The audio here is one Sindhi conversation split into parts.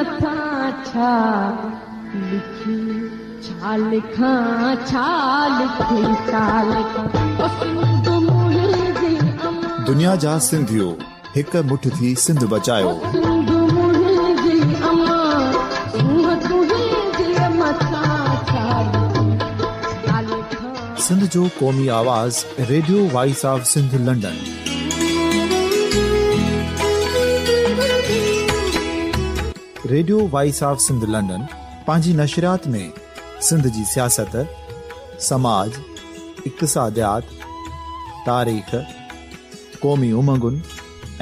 مٿان ڇا لکي ڇا لکان ڇا لکي ڇا لکان او سنڌ منهنجي امان. دنيا جا سنڌيو هڪ مٺ ٿي سنڌ بچايو. او سنڌ منهنجي امان سونهن تنهنجي مٿان ڇا لکي ڇا لکان. سنڌ جو قومي آواز radio voice of Sindh London. Radio voice of Sindh London پنهنجي نشريات ۾ سنڌ جي سياست، سماج، اقتصاديات، تاريخ، قومي امنگن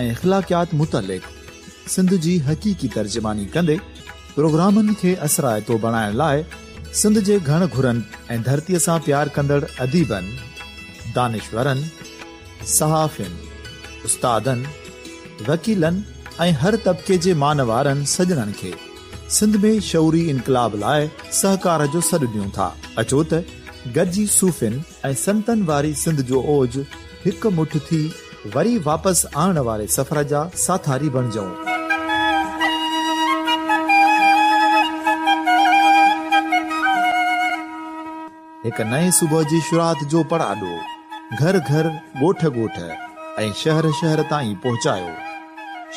۽ اخلاقيات متعلق سنڌ جي حقيقي ترجماني ڪندي پروگرامن کي اثرائتو بڻائڻ لاء سنڌ جي گهڻ گهرن ۽ ڌرتي سان پيار ڪندڙ اديبن، دانشورن، صحافين، استادن، وڪيلن ۽ هر طبقي جي مان وارن سڄڻن کي سنڌ ۾ شعوري انقلاب لاء سهڪار جو سڏ ڏيون ٿا. اچو ته گڏجي صوفين ۽ سنتن واري سنڌ جو اوج هڪ مٺ ٿي وري واپس آڻڻ واري سفر جا ساٿاري بڻجون. هڪ نئين صبح جي شروعات جو پڙاڏو گهر گهر، ڳوٺ ڳوٺ ۽ شهر شهر تائين پهچايو.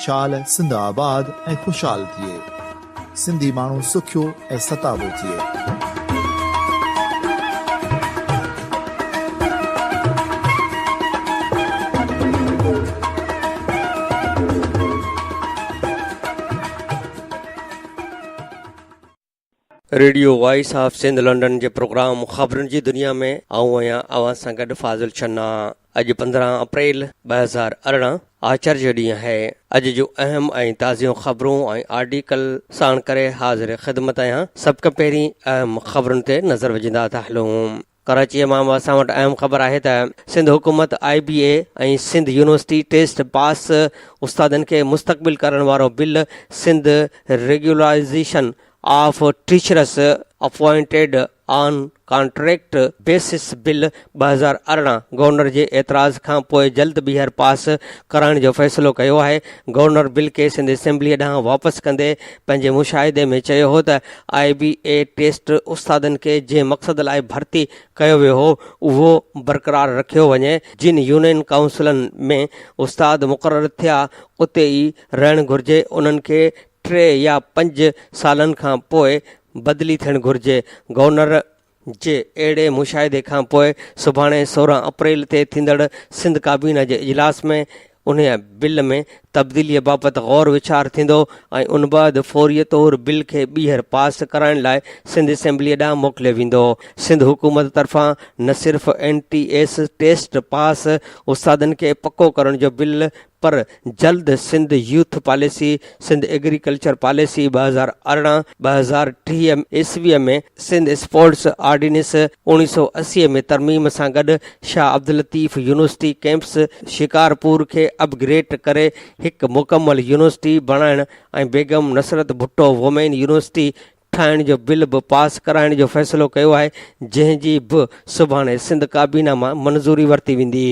شال سنڌ آباد ۽ خوشحال ٿئي. سنڌي ماڻهو سکيو ۽ ستابو ٿئي. Radio voice of Sindh London جي پروگرام خبرن جي دنيا ۾ آئون آهيان اوهان سان گڏ فاضل چنا. اڄ 15 اپريل 2018 آچر جو ڏينهن آهي. اڄ جون اهم ۽ تازيون خبرون ۽ آرٽيڪل ساڻ ڪري حاضر خدمت آهيان. سڀ کان پهرين اهم خبرن تي نظر وجهندا ٿا هلون. ڪراچيء مان به اسان وٽ اهم خبر آهي ته سنڌ حڪومت آء بي اي ۽ سنڌ يونيورسٽي ٽيسٽ پاس استادن کي مستقبل ڪرڻ وارو bill Sindh regularisation of teachers appointed on contract basis bill 2018 governor جي اعتراض کان پوء جلد ٻيهر پاس ڪرائڻ جو فيصلو ڪيو آهي. گورنر بل کي سنڌ اسيمبليء ڏانهن واپس ڪندي پنهنجي مشاهدي ۾ چيو هو ته آء بي اي ٽيسٽ استادن کي جنهن مقصد لاء ڀرتي ڪيو ويو هو اهو برقرار رکيو وڃي، جن يونين ڪائونسلن ۾ استاد مقرر ٿيا اتي ئي رهڻ گهرجي، انهن کي ٽي يا پنج سالن کان پوء بدلي ٿيڻ گهرجي. گورنر جي اهڙي مشاهدي کان پوء سڀاڻي 16 اپريل تي ٿيندڙ سنڌ ڪابينا جي اجلاس ۾ انهيء بل ۾ تبديليء بابت غور ويچار ٿيندو ۽ ان بعد فوري طور بل کي ٻيهر پاس ڪرائڻ لاء سنڌ اسيمبليء ڏانهن موڪليو ويندو. سنڌ حڪومت طرفان نه صرف N T S test pass استادن کي پڪو ڪرڻ جو بل پر جلد Sindh youth policy, Sindh agriculture policy 2018، 2030 عيسويء ۾ سنڌ اسپورٽس آرڊيننس 1980 ۾ ترميم سان گڏ شاهه عبداللطيف يونيورسٽي ڪئمپس شڪارپور کي اپ گريڊ ڪري هڪ مڪمل يونيورسٽي بڻائڻ ۽ بيگم نصرت ڀٽو وومين يونيورسٽي ٺاهڻ جو بل به پاس ڪرائڻ جو فيصلو ڪيو آهي جنهن جي به سڀاڻي سنڌ ڪابينا مان منظوري ورتي ويندي.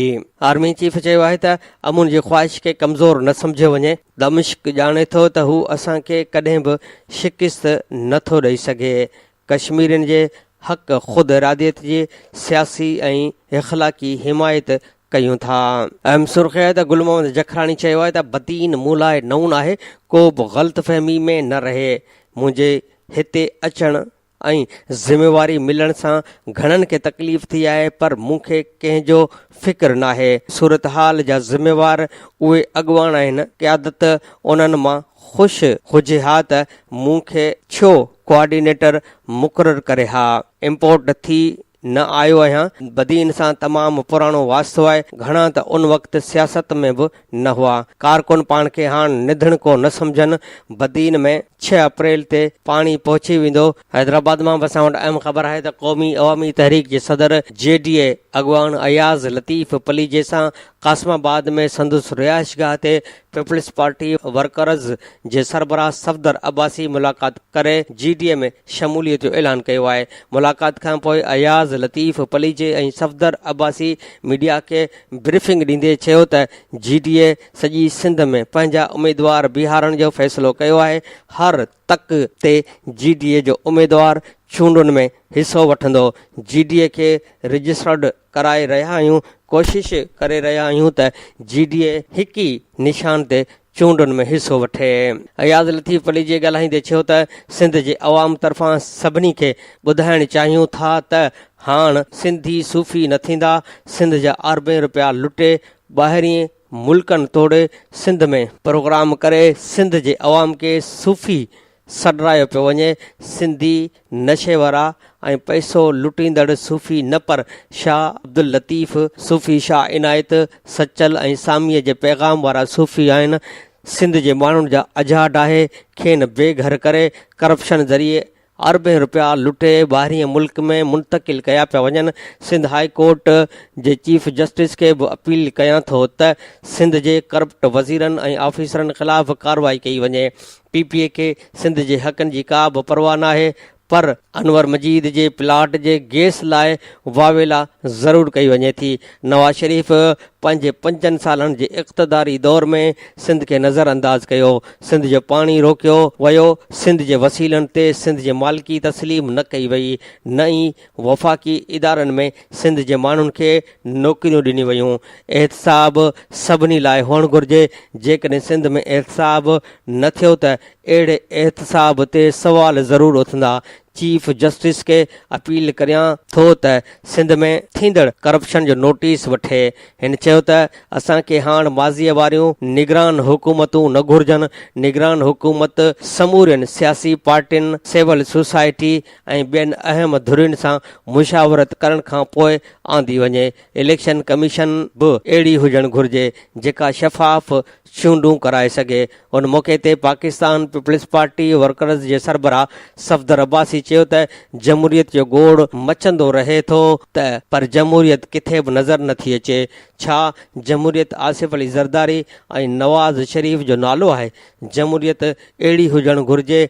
آرمي چيف چيو آهي ته امن جي خواهش کي ڪمزور نه سمجهيو وڃي، دمشق ڄاڻي ٿو ته هو اسان کي ڪڏهن به شڪست نه ٿو ڏئي سگهي، ڪشميرين جي حق خود اراديت جي سياسي ۽ اخلاقي حمايت ڪيون ٿا. اهم سرخي آهي ته گل محمد جکراڻي چيو آهي ته بدين مون لاء نئون آهي، ڪو به غلط فهمي ۾ نه رهي، منهنجي هتي اچڻ ۽ ذميواري ملڻ سان گهڻن کي تڪليف ٿي آهي پر مون کي ڪنهن جو فڪر ناهي، صورتحال جا ذميوار اهي اڳواڻ آهن، قيادت انهن مان خوش هجي ها ته مون کي ڇو ڪوآرڊينيٽر مقرر ڪري ها، امپورٽ ٿي نه آيو آهيان، بدين سان تمام پراڻو واسطو آهي، گهڻا ته ان وقت سياست ۾ به نه هئا، ڪارڪن پاڻ کي هاڻ نڌڻڪو نه سمجهن، بدين ۾ ڇهه اپريل تي پاڻي پهچي ويندو. حيدرآباد مان به اسان وٽ اهم خبر آهي ته قومي عوامي تحريڪ جي صدر جي ڊي اي اڳواڻ اياز لطيف پليجي سان قاسم آباد ۾ سندس رهائشگاهه تي پيپلز پارٽي ورڪرز جي سربراهه صفدر عباسي ملاقات ڪري جي ڊي اي ۾ شموليت جو اعلان ڪيو آهي. ملاقات کانپوء اياز لطيف پليجي ۽ صفدر عباسي ميڊيا کي بريفنگ ڏيندي چيو ته جي ڊي اي سڄي سنڌ ۾ پنهنجا اميدوار بيهارڻ جو فيصلو ڪيو آهي، هر تڪ تي جي ڊي اي جو اميدوار چونڊن ۾ حصو وٺندو، جي ڊي اي کي رجسٽرڊ ڪرائي رهيا آهيون، ڪوشش ڪري رهيا آهيون ته جي ڊي اي هڪ ئي نشان تي چونڊن ۾ حصو وٺي. اياز لطيف پليجي ڳالهائيندي چيو ته سنڌ جي عوام طرفان سڀني کي ٻڌائڻ چاهيون ٿا ته هاڻ سنڌي صوفي نه ٿيندا، سنڌ جا اربين رپيا لٽي ٻاهرين ملڪن توڙي سنڌ ۾ پروگرام ڪري سنڌ جي عوام کي صوفي سڏرايو پيو وڃي، سنڌي نشي وارا ۽ پئسو لٽيندڙ صوفي نه پر شاهه عبداللطيف، صوفي شاهه عنايت، سچل ۽ ساميء جي پيغام وارا صوفي آهن، سنڌ جي ماڻهن جا اجها ڊاهي کين بي گهر ڪري ڪرپشن ذريعي اربين رپيا لٽي ٻاهرين ملڪ ۾ منتقل ڪيا پيا وڃن، سنڌ هاء ڪورٽ جي چيف جسٽس کي به اپيل ڪيان ٿو ته سنڌ جي ڪرپٽ وزيرن ۽ آفيسرن خلاف ڪارروائي ڪئي وڃي، پي پي اي کي سنڌ جي حقن جي ڪا به پرواهه ناهي پر انور مجيد جي پلاٽ جي گيس لاء واويلا ضرور ڪئي وڃي ٿي. نواز شريف پنهنجي پنجن سالن جي اقتداري دور ۾ سنڌ کي نظر انداز ڪيو، سنڌ جو پاڻي روڪيو ويو، سنڌ جي وسيلن تي سنڌ جي مالڪي تسليم نه ڪئي وئي، نه ئي وفاقي ادارن ۾ سنڌ جي ماڻهن کي نوڪريون ڏنيون ويون. احتساب سڀني لاء هئڻ گهرجي، جيڪڏهن سنڌ ۾ احتساب نه ٿيو ته اهڙي احتساب تي سوال ضرور اٿندا. چيف جسٽس کي اپيل ڪريان ٿو ته سنڌ ۾ ٿيندڙ ڪرپشن جو نوٽيس وٺي. هن چيو ته اسان کي هاڻ ماضيء واريون نگران حڪومتون نه گهرجن، نگران حڪومت سمورين سياسي پارٽين، سول سوسائٽي ۽ ٻين اهم ڌرين سان مشاورت ڪرڻ کان پوء آندي وڃي، اليڪشن ڪميشن به اهڙي هجڻ گهرجي جيڪا شفاف چونڊون ڪرائي سگهي. ان موقعي تي پاڪستان پيپلز پارٽي ورڪرز جي سربراهه صفدر عباسي چيو ته جمهوريت جو گوڙ مچندو رهي ٿو ته پر جمهوريت ڪٿي به نظر نٿي اچي، ڇا جمهوريت آصف علي زرداري ۽ نواز شريف جو نالو آهي؟ جمهوريت اهڙي هجڻ گهرجي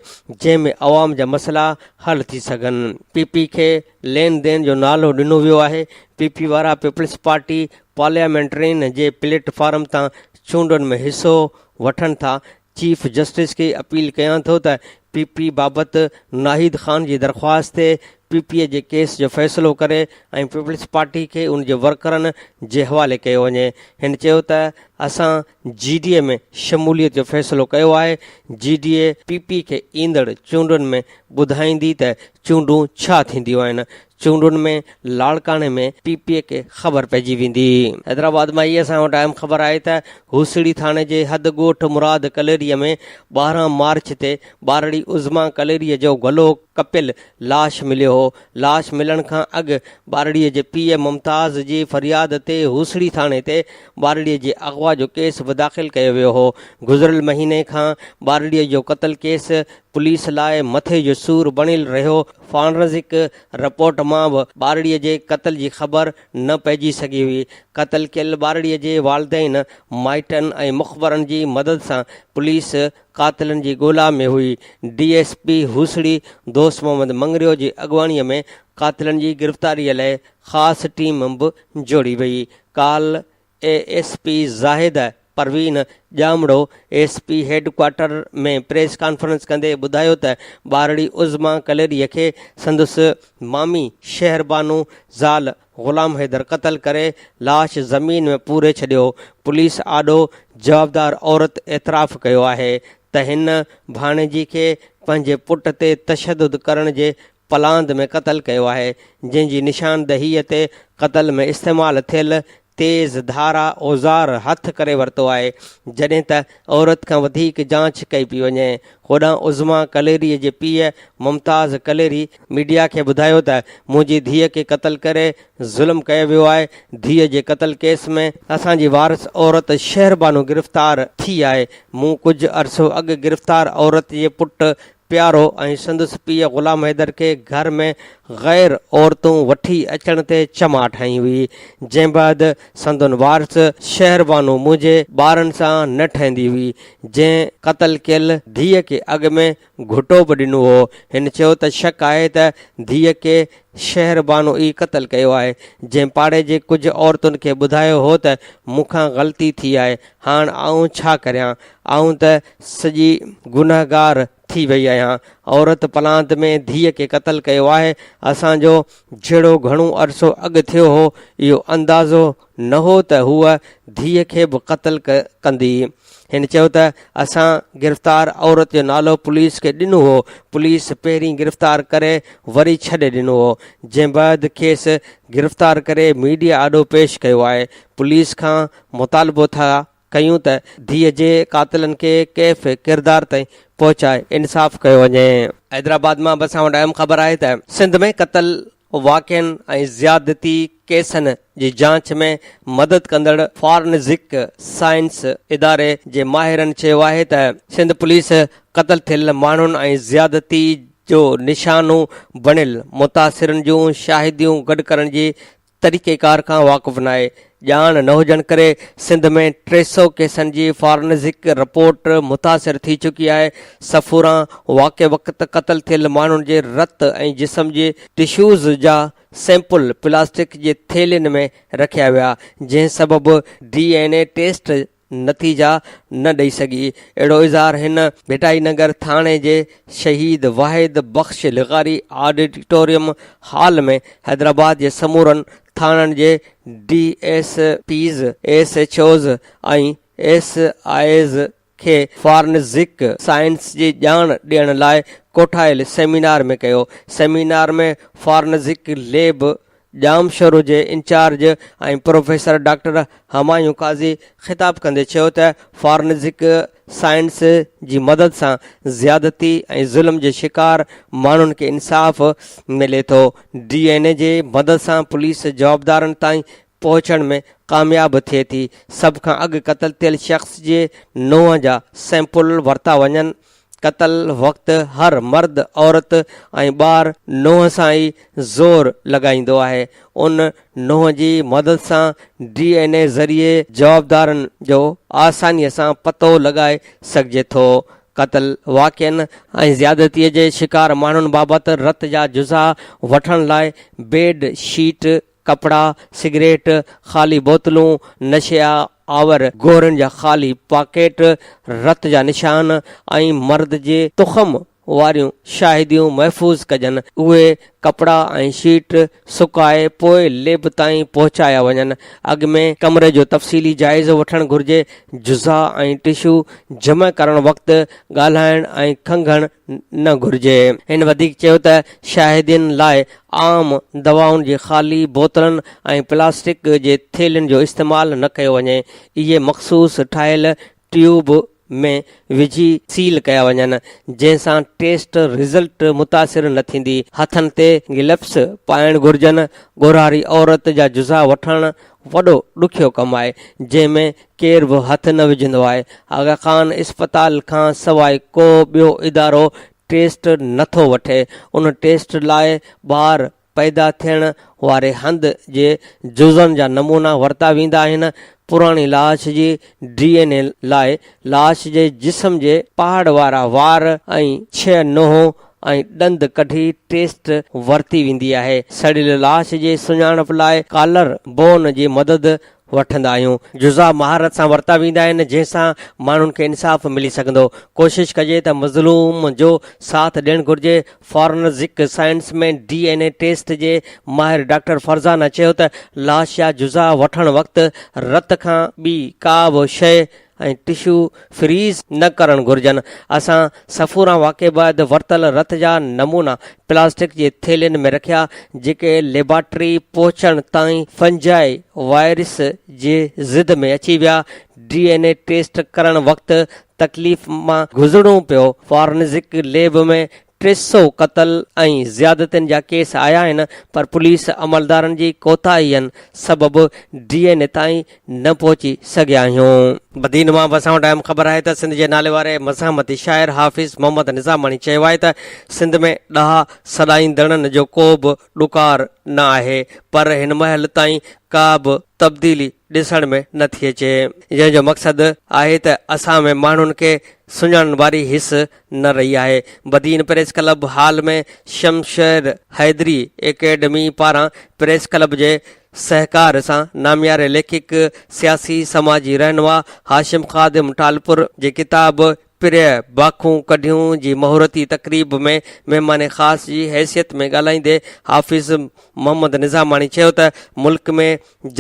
جنهن ۾ عوام جا مسئلا حل ٿي سگهن. پي پي کي لين دين جو نالو ڏنو ويو آهي، پي پي وارا پيپلز پارٽي پارليامينٽرين جي پليٽ فارم تان چونڊن ۾ حصو وٺن ٿا، چيف جسٽس کي اپيل ڪيان ٿو ته پي پي بابت ناهيد خان جي درخواست تي پي پي جي ڪيس جو فيصلو ڪري ۽ پيپلز پارٽي کي ان جي ورڪرن جي حوالي ڪيو وڃي. هن چيو ته اسان جي ڊي اي ۾ شموليت جو فيصلو ڪيو آهي، جي ڊي اي پي پي کي ايندڙ چونڊن ۾ ٻڌائيندي ته چونڊون ڇا ٿينديون آهن، چونڊن ۾ لاڙڪاڻي ۾ پي پي کي خبر پئجي ويندي. حيدرآباد مان ئي اسان وٽ اهم خبر آهي ته هوسڙي ٿاڻي جي حد ڳوٺ مراد ڪليريء ۾ 12 مارچ تي ٻارڙي عظميٰ ڪليريء جو گلو ڪپيل لاش مليو هو، لاش ملڻ کان اڳ ٻارڙيء جي پيء ممتاز جي فرياد تي هوسڙي ٿاڻي تي ٻارڙيء جي اغوا جو ڪيس به داخل ڪيو ويو هو. گذريل مهيني کان ٻارڙيء جو قتل ڪيس پوليس لاء مٿي جو سور بڻيل رهيو. فارنزڪ رپورٽ مان به ٻارڙيء جي قتل جي خبر نه پئجي سگهي هئي. قتل ڪيل ٻارڙيء جي والدين، مائٽن ۽ مخبرن جي مدد سان پوليس قاتلن جي ڳولا ۾ هئي. ڊي ايس پي هوسڙي دوست محمد مڱريو جي اڳواڻيء ۾ قاتلن جي گرفتاريء لاء خاص ٽيم به جوڙي وئي. ڪالهه A S P Zahid Parveen Jamro S P headquarter ۾ press conference ڪندي ٻڌايو ته ٻارڙي عظميٰ ڪليريء کي سندس مامي شهربانو زال غلام حيدر قتل ڪري لاش زمين ۾ پوري ڇڏيو، پوليس آڏو جوابدار عورت اعتراف ڪيو آهي ته هن ڀاڻيجي کي پنهنجي پٽ تي تشدد ڪرڻ جي پلاند ۾ قتل ڪيو آهي، جنهن جي نشاندهيء تي قتل ۾ استعمال ٿيل تيز ڌارا اوزار هٿ ڪري ورتو آهي، جڏهن ته عورت کان وڌيڪ جاچ ڪئي پئي وڃي. هوڏانهن عظميٰ ڪليري جي پيء ممتاز ڪليري ميڊيا کي ٻڌايو ته منهنجي ڌيء کي قتل ڪري ظلم ڪيو ويو آهي، ڌيء جي قتل ڪيس ۾ اسان جي وارث عورت شهربانو گرفتار ٿي آهي، مون ڪجهه عرصو اڳ گرفتار عورت جي پٽ پيارو ۽ سندس پيء غلام حيدر کي گهر ۾ غير عورتون وٺي اچڻ تي چماٽ هنئي هئي، جنهن بعد سندن وارث شهربانو منهنجي ٻارن سان نه ٺهندي هئي، جنهن قتل ڪيل ڌيء کي اڳ ۾ گهٽو به ڏنو هو. هن چيو ته شڪ آهي ته ڌيء کي شهربانو ئي قتل ڪيو آهي، جنهن پاڙي جي ڪجهه عورتن کي ٻڌايو هو ته مون کان غلطي ٿي آهي، هاڻ آئون ڇا ڪريان، آئون ته سڄي گنهگار ٿي وئي آهيان. عورت پلاند ۾ ڌيء کي قتل ڪيو آهي. اسان جو جهيڙو گهڻو عرصو اڳ ٿيو هو، اهو اندازو نه هو ته هوء ڌيء کي به قتل ڪندي. هن چيو ته اسان گرفتار عورت جو نالو پوليس کي ڏنو هو، پوليس پهرين گرفتار ڪري وري ڇڏي ڏنو هو، جنهن بعد کيس گرفتار ڪري ميڊيا آڏو پيش ڪيو آهي، پوليس کان مطالبو ٿا ڪيون ته ڌيء جي قاتلن کي ڪيف ڪردار تائين پهچائي انصاف ڪيو وڃي. حيدرآباد مان به اسان وٽ اهم خبر آهي ته سنڌ ۾ قتل واقعن ۽ زيادتي ڪيسن جي جاچ ۾ مدد ڪندڙ فارنزڪ سائنس اداري جي ماهرن چيو آهي ته سنڌ پوليس قتل ٿيل ماڻهن ۽ زيادتي جو نشانو بڻيل متاثرن جون شاهديون گڏ ڪرڻ جي طريقيڪار کان واقف ناهي، ڄاڻ نه هجڻ ڪري سنڌ ۾ 300 ڪيسن جي فارنزڪ رپورٽ متاثر ٿي چڪي آهي، صفوران واقعي وقت قتل ٿيل ماڻهن جي رت ۽ جسم جي ٽشوز جا سيمپل پلاسٽڪ جي ٿيلهين ۾ رکيا ويا، جنهن سبب ڊي اين اي ٽيسٽ نتيجا نه ڏئي سگهي. اهڙو اظهار هن ڀٽائي نگر ٿاڻي جي شهيد واحد بخش لغاري آڊيٽوريم هال ۾ حيدرآباد جي سمورن ٿاڻن جي D S Ps, S H Os ۽ S Is کي فارنزڪ سائنس جي ڄاڻ ڏيڻ لاء ڪوٺايل سيمينار ۾ ڪيو. سيمينار ۾ فارنزڪ ليب ڄامشورو جي incharge ۽ professor doctor Humayun Qazi خطاب ڪندي چيو ته فارنزڪ سائنس جي مدد سان زيادتي ۽ ظلم جي شڪار ماڻهن کي انصاف ملي ٿو، ڊي اين اي جي مدد سان پوليس جوابدارن تائين پهچڻ ۾ ڪامياب ٿئي ٿي، سڀ کان اڳ قتل ٿيل شخص جي نونهن جا سيمپل ورتا وڃن، قتل وقت هر مرد، عورت ۽ ٻار نونهن سان ئي زور لڳائيندو آهي. ان نونهن جي مدد سان ڊي اين اي ذريعي جوابدارن جو آسانيء سان پتو لڳائي سگهجي ٿو. قتل واقعن ۽ زيادتيء جي شڪار ماڻهن بابت رت جا جزا وٺڻ لاء بيڊ شيٽ ڪپڙا، سگريٽ، خالي بوتلون، نشي آور گورين جا خالي پاڪيٽ، رت جا نشان ۽ مرد جي تخم واريون شاهديون محفوظ ڪجن. اهي ڪپڙا ۽ شيٽ سڪائي پوء ليب تائين پهچايا وڃن. اڳ ۾ ڪمري جو تفصيلي جائزو وٺڻ گهرجي. جزا ۽ ٽشو جمع ڪرڻ وقت ڳالهائڻ ۽ کنگهڻ نه گهرجي. هن وڌيڪ چيو ته شاهدين لاء عام دوائن جي خالي بوتلن ۽ پلاسٽڪ جي ٿيلهين جو استعمال نه ڪيو وڃي، اهي مخصوص ٺاهيل ٽيوب ۾ وجهي سيل ڪيا وڃن، جنهن سان ٽيسٽ رزلٽ متاثر نه ٿيندي. هٿن تي گلفس پائڻ گهرجن، ڳورهاري عورت جا جزا وٺڻ وڏو ڏکيو ڪم آهي، جنهن ۾ ڪير به هٿ نه وجهندو آهي. آغا خان اسپتال کان سواء ڪو ٻيو ادارو ٽيسٽ نه ٿو وٺي، ان ٽيسٽ لاء ٻار پيدا ٿيڻ واري هنڌ جي جزن جا نمونا ورتا ويندا آهن، پراڻي لاش جي ڊي اين اي لاء لاش جي جسم جي پهاڙ وارا وار ۽ ڇهه نونهن ۽ ڏند ڪڍي ٽيسٽ ورتي ويندي آهي، سڙيل لاش جي سڃاڻپ لاء ڪالر بون جي مدد وٺندا آهيون، جزا مهارت سان ورتا ويندا آهن، جنهن سان ماڻهن کي انصاف ملي سگهندو، ڪوشش ڪجي ته مظلوم جو ساٿ ڏيڻ گهرجي، forensic science ۾ D N A test جي ماهر ڊاڪٽر فرزانه چيو ته لاش جا جزا وٺڻ وقت رت کان ٻي ڪا به شيء ۽ ٽشو فريز نه ڪرڻ گهرجن، اسان صفوران واقعي بعد ورتل رت جا نمونا پلاسٽڪ جي ٿيلهين ۾ رکيا، جيڪي ليبارٽري پهچڻ تائين فنجائي وائرس جي زد ۾ اچي ويا، ڊي اين اي ٽيسٽ ڪرڻ وقت تڪليف مان گذرڻو پيو، فارنزڪ ليب ۾ 300 قتل ۽ زيادتين جا ڪيس آيا آهن پر پوليس عملدارن جي ڪوتاهين سبب ڊي اين اي تائين نه پهچي سگهيا آهيون. بدين مان به اسان وٽ اهم خبر آهي ته سنڌ جي ناليواري مزاحمتي شاعر حافظ محمد نظاماڻي چيو آهي ته سنڌ ۾ ڏاها سڏائيندڙن جو ڪو به ڏڪار نه آهي پر هن مهل تائين ڪا به تبديلي ڏسڻ ۾ نه ٿي اچي جنهن جو مقصد آهي ته اسان ۾ ماڻهن کي سڃاڻڻ واري حس نه رهي آهي. Badin press club hall ۾ Shamsher Haideri academy پاران پريس ڪلب جي سهڪار سان نامياري ليکڪ، سياسي سماجي رهنما هاشم خادم ٽالپر جي ڪتاب پريء باکون ڪڍيون جي مهورتي تقريب ۾ مهمان خاص جي حيثيت ۾ ڳالهائيندي حافظ محمد نظاماڻي چيو ته ملڪ ۾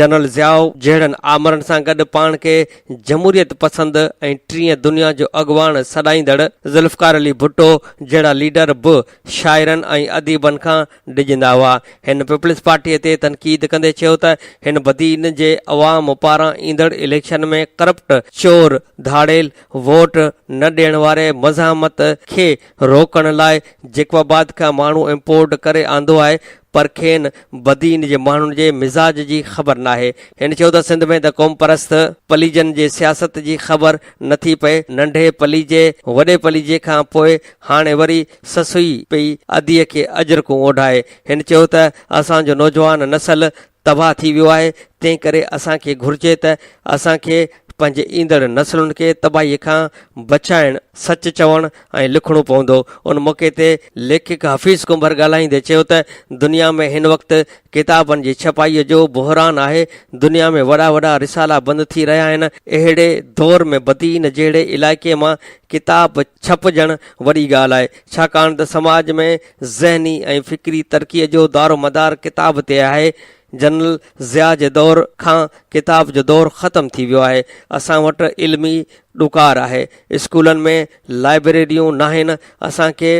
جنرل ضياء جهڙن آمرن سان گڏ پاڻ کي جمهوريت پسند ۽ ٽين دنيا جو اڳواڻ سڏائيندڙ ذوالفقار علي ڀٽو جهڙا ليڊر به شاعرن ۽ اديبن کان ڊڄندا هئا. هن پيپلز پارٽيء تي تنقيد ڪندي چيو ته هن بدين جي عوام پاران ايندڙ اليڪشن ۾ ڪرپٽ، چور، ڌاڙيل، ووٽ نه ڏيڻ واري مزاحمت کي روڪڻ لاء جيڪب آباد کان ماڻهو امپورٽ ڪري آندو آهي پر کين بدين جي ماڻهن جي مزاج جي خبر ناهي. هن چيو ته سنڌ ۾ ته قومپرست پليجن جي سياست جي خبر نه ٿي پئي، ننڍي پليجي وڏي پليجي کان پوء هاڻي وري سسئي پئي اديء کي اجرڪون اوڍائي. هن چيو ته اسان جو نوجوان نسل تباهه ٿي ويو آهي، تنهن ڪري اسان کي گهرجي ته اسان کي پنهنجي ايندڙ نسلن کي تباهيء کان بچائڻ، سچ چوڻ ۽ لکڻو پوندو. ان موقعي تي ليکڪ حفيظ ڪنڀر ڳالهائيندي چيو ته دنيا ۾ هن وقت ڪتابن جي ڇپائيء جو بحران آهي، دنيا ۾ وڏا وڏا رسالا بند ٿي رهيا آهن، اهڙي دور ۾ بدين جهڙي علائقي مان ڪتاب ڇپجڻ وڏي ڳالهه آهي، ڇاڪاڻ ته سماج ۾ ذهني ۽ فڪري ترقيء جو دارومدار ڪتاب تي آهي. جنرل ضياء جي دور کان ڪتاب جو دور ختم ٿي ويو آهي. اسان وٽ علمي ڏڪار آهي. اسڪولن ۾ لائبريريون ناهن. اسان کي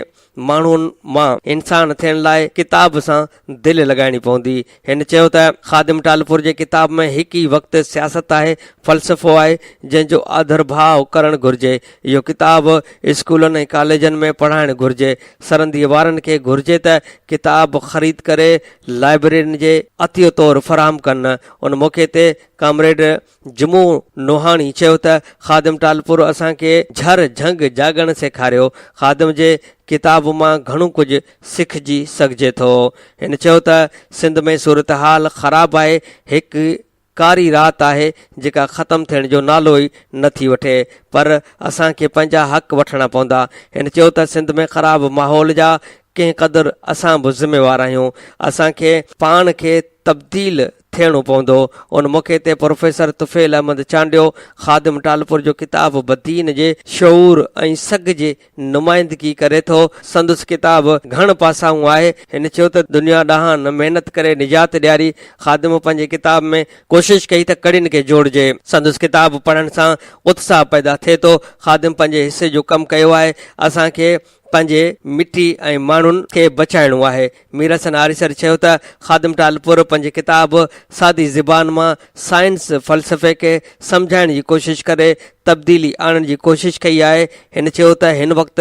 ماڻهن مان انسان ٿيڻ لاء ڪتاب سان دل لڳائڻي پوندي. هن چيو ته خادم ٽالپر جي ڪتاب ۾ هڪ ئي وقت سياست آهي، فلسفو آهي، جنهن جو آڌرڀاء ڪرڻ گهرجي. اهو ڪتاب اسڪولن ۽ ڪاليجن ۾ پڙهائڻ گهرجي. سرنديء وارن کي گهرجي ته ڪتاب خريد ڪري لائبريرين جي عطيو طور فراهم ڪن. ان موقعي تي ڪامريڊ جمعو نوحاڻي چيو ته خادم ٽالپر اسان کي جھر جھنگ جاڳڻ سيکاريو، خادم جي ڪتاب مان گھڻو ڪجهه سکجي سگھجي ٿو. هن چيو ته سنڌ ۾ صورتحال خراب آهي، هڪ ڪاري رات آهي جيڪا ختم ٿيڻ جو نالو ئي نه ٿي وٺي پر اسان کي پنهنجا حق وٺڻا پوندا. هن چيو ته سنڌ ۾ خراب ماحول جا ڪنهن قدر اسان به ذميوار آهيون، اسان کي پاڻ کي تبديل ٿيڻو پوندو. ان موقعي تي پروفيسر طفيل احمد چانڊيو خادم ٽالپر جو ڪتاب بدين جي شعور ۽ سگهه جي نمائندگي ڪري ٿو. سندس ڪتاب گهڻ پاسائون آهي. هن چيو ته دنيا ڏانهن محنت ڪري نجات ڏياري. خادم پنهنجي ڪتاب ۾ ڪوشش ڪئي ته ڪڙين کي جوڙجي. سندس ڪتاب پڙهڻ سان اتساهه پيدا ٿئي ٿو. خادم پنهنجي حصي جو ڪم ڪيو آهي. اسان کي پنهنجي مٽي ۽ ماڻهن کي بچائڻو آهي. مير حسن آريسر چيو ته خادم ٽالپر پنهنجي ڪتاب سادي زبان مان سائنس فلسفي کي سمجهائڻ جي ڪوشش ڪري تبديلي آڻڻ جي ڪوشش ڪئي آهي. هن چيو ته هن وقت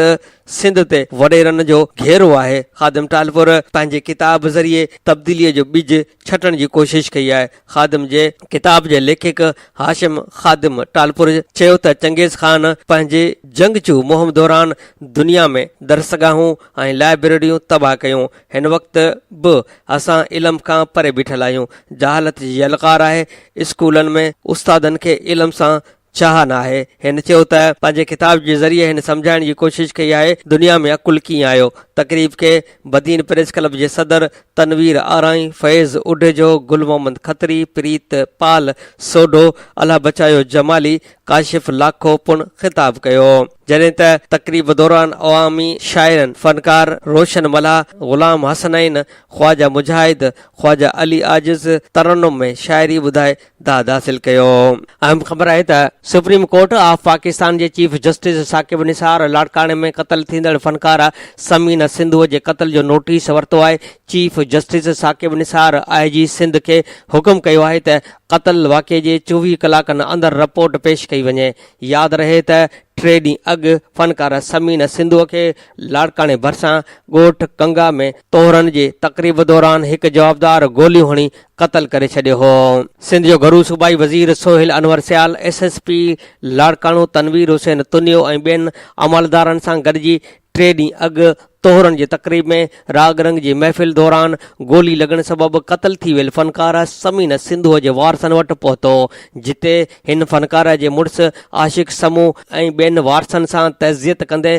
سنڌ تي وڏيرن جو گهيرو آهي. خادم ٽالپر پنهنجي ڪتاب ذريعي تبديلي جو ٻج ڇٽڻ جي ڪوشش ڪئي آهي. خادم جي ڪتاب جي ليکڪ هاشم خادم ٽالپر چيو ته چنگيز خان پنهنجي جنگجو مهم دوران دنيا ۾ درسگاهون ۽ لائبريريون تباهه ڪيون. هن وقت به اسان علم کان پري بيٺل آهيون. جهالت جي يلغار آهي. اسڪولن ۾ استادن کي علم سان چاهه ناهي. هن چيو ته پنهنجي ڪتاب جي ذريعي هن سمجهائڻ جي ڪوشش ڪئي آهي دنيا ۾ عقل ڪيئن آيو. تقريب کي بدين پريس ڪلب جي صدر تنوير آرائين، فيض اڍيجو، گل محمد کتري، پريت پال سوڍو، الهه بچايو جمالي، ڪاشف لاکو پڻ خطاب ڪيو. جڏهن ته تقريب دوران عوامي شاعرن فنڪار روشن ملاح، غلام حسنين، خواجه مجاهد، خواجه علي عاجز ترنم ۾ شاعري ٻڌائي داد حاصل ڪيو. اهم خبر آهي ته سپريم ڪورٽ آف پاڪستان جي چيف جسٽس ثاقب نثار لاڙڪاڻي ۾ قتل ٿيندڙ فنڪاره ثمينه سنڌوء جي قتل جو نوٽيس ورتو آهي. Chief justice Saqib Nisar I G Sindh کي حڪم ڪيو آهي ته قتل واقعي جي 24 ڪلاڪن اندر رپورٽ پيش ڪئي وڃي. ياد رهي ته ٽي ڏينهن اڳ فنڪاره ثمينه سنڌوء کي لاڙڪاڻي ڀرسان ڳوٺ ڪنگا ۾ طهرن جي تقريب دوران هڪ جوابدار گوليون هڻي قتل ڪري ڇڏيو هو. سنڌ جو گهرو صوبائي وزير Sohail Anwar Sial, S S P Larkana Tanveer Hussain Tunio ۽ ٻين عملدارن سان گڏجي ٽي ڏينهن اڳ طهرن جي تقريب ۾ راڳ رنگ جي محفل دوران گولي لڳڻ سبب قتل ٿي ويل فنڪاره ثمينه سنڌوء جي وارثن وٽ پهتو، جتي هن فنڪاره جي مڙس عاشق سمون ۽ ٻين وارثن سان تعزيت ڪندي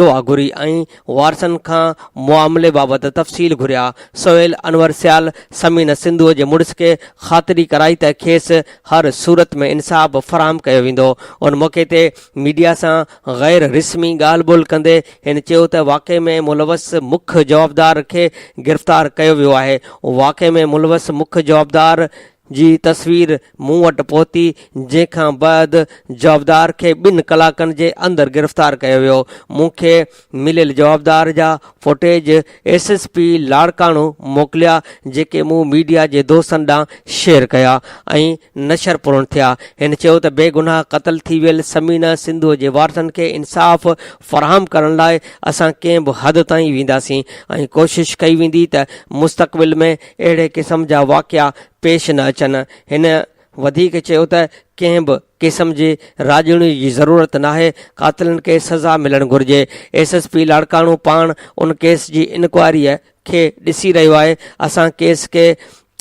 دعا گهري ۽ وارثن کان معاملي بابت تفصيل گهريا. سهيل انور سيال ثمينه سنڌوء جي مڙس کي خاطري ڪرائي ته کيس هر صورت ۾ انصاف فراهم ڪيو ويندو. ان موقعي تي ميڊيا سان غير رسمي ڳالهه ٻولهه ڪندي هن چيو ته واقعي ۾ ملوث مک جوابدار کي گرفتار ڪيو ويو آهي، واقعي ۾ ملوث مک جوابدار جي تصوير مون وٽ پهتي جنهن کان بعد جوابدار کي ٻن ڪلاڪن جي اندر گرفتار ڪيو ويو، مون کي مليل جوابدار جا footage S S P Larkana موڪليا جيڪي مون ميڊيا جي دوستن ڏانهن شيئر ڪيا ۽ نشر پڻ ٿيا. هن چيو ته بيگناهه قتل ٿي ويل ثمينه سنڌوء جي وارثن کي انصاف فراهم ڪرڻ لاء اسان ڪنهن به حد تائين وينداسين ۽ ڪوشش ڪئي ويندي ته مستقبل ۾ اهڙي قسم جا واقعا پيش نه اچن. هن وڌيڪ چيو ته ڪنهن به قسم جي راڄوڻي جي ضرورت ناهي، قاتلن کي سزا ملڻ گهرجي، ايس ايس پي لاڙڪاڻو پاڻ ان ڪيس جي انڪوائريء کي ڏسي رهيو آهي، اسان ڪيس کي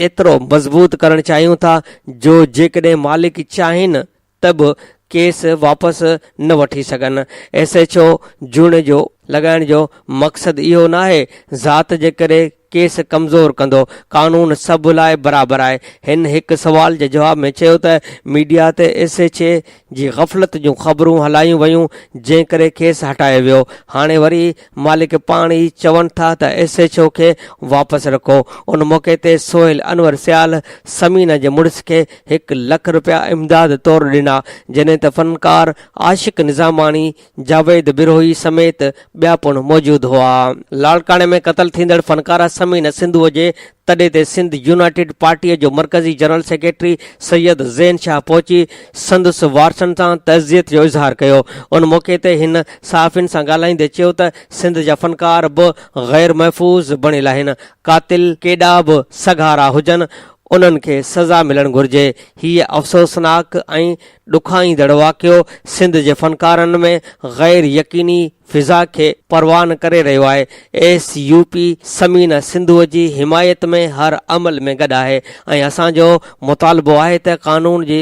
ايترو مضبوط ڪرڻ چاهيون ٿا جو جيڪڏهن مالڪ چاهين ته به ڪيس واپس نه وٺي سگهن، ايس ايڇ او جوڻيجو لڳائڻ جو مقصد اهو ناهي ذات جي ڪري ڪيس ڪمزور ڪندو، قانون سڀ لاء برابر آهي. هن هڪ سوال جي جواب ۾ چيو ته ميڊيا تي ايس ايڇ اي جي غفلت جون خبرون هلايون ويون جنهن ڪري کيس هٽايو ويو، هاڻي وري مالڪ پاڻ ئي چون ٿا ته ايس ايڇ او کي واپس رکو. ان موقعي تي سهيل انور سيال ثمينه جي مڙس کي هڪ لک رپيا امداد طور ڏنا جڏهن ته فنڪار عاشق نظاماڻي، جاويد بروهي سميت ٻيا پڻ موجود هئا. لاڙڪاڻي ۾ قتل ٿيندڙ فنڪاره ثمينه سنڌوء جي تڏي تي سنڌ يونائيٽيڊ پارٽيء جو مرڪزي جنرل سيڪريٽري سيد زين شاهه پهچي سندس وارثن سان تعزيت جو اظهار ڪيو. ان موقعي تي هن صحافين سان ڳالهائيندي چيو ته سنڌ جا فنڪار به غير محفوظ بڻيل آهن، قاتل ڪيڏا به سگهارا هجن انهن کي سزا ملڻ گهرجي. هيء افسوسناڪ ۽ ڏکائيندڙ واقعو سنڌ جي فنڪارن ۾ غير يقيني فضا کي پروان ڪري رهيو آهي. ايس يو پي ثمينه سنڌوء جي حمايت ۾ هر عمل ۾ گڏ آهي ۽ اسان جو مطالبو آهي ته قانون جي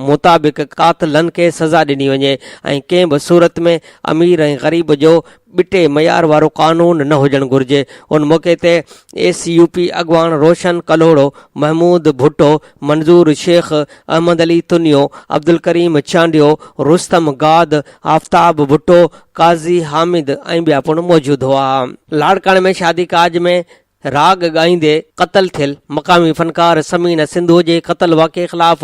مطابق قاتلن کي سزا ڏني وڃي ۽ ڪنهن به صورت ۾ امير ۽ غريب جو ٻٽي معيار وارو قانون نه هجڻ گهرجي. ان موقعي تي ايس يو پي اڳواڻ روشن ڪلهوڙو، محمود ڀٽو، منظور شيخ، احمد علي تنيو، عبدالڪريم چانڊيو، رستم گاد، آفتاب ڀٽو، قاضي حامد ۽ ٻيا پڻ موجود هئا. لاڙڪاڻي ۾ شادي ڪاڄ ۾ راڳ ڳائيندي قتل ٿيل مقامي فنڪار ثمينه سنڌوء جي قتل واقعي خلاف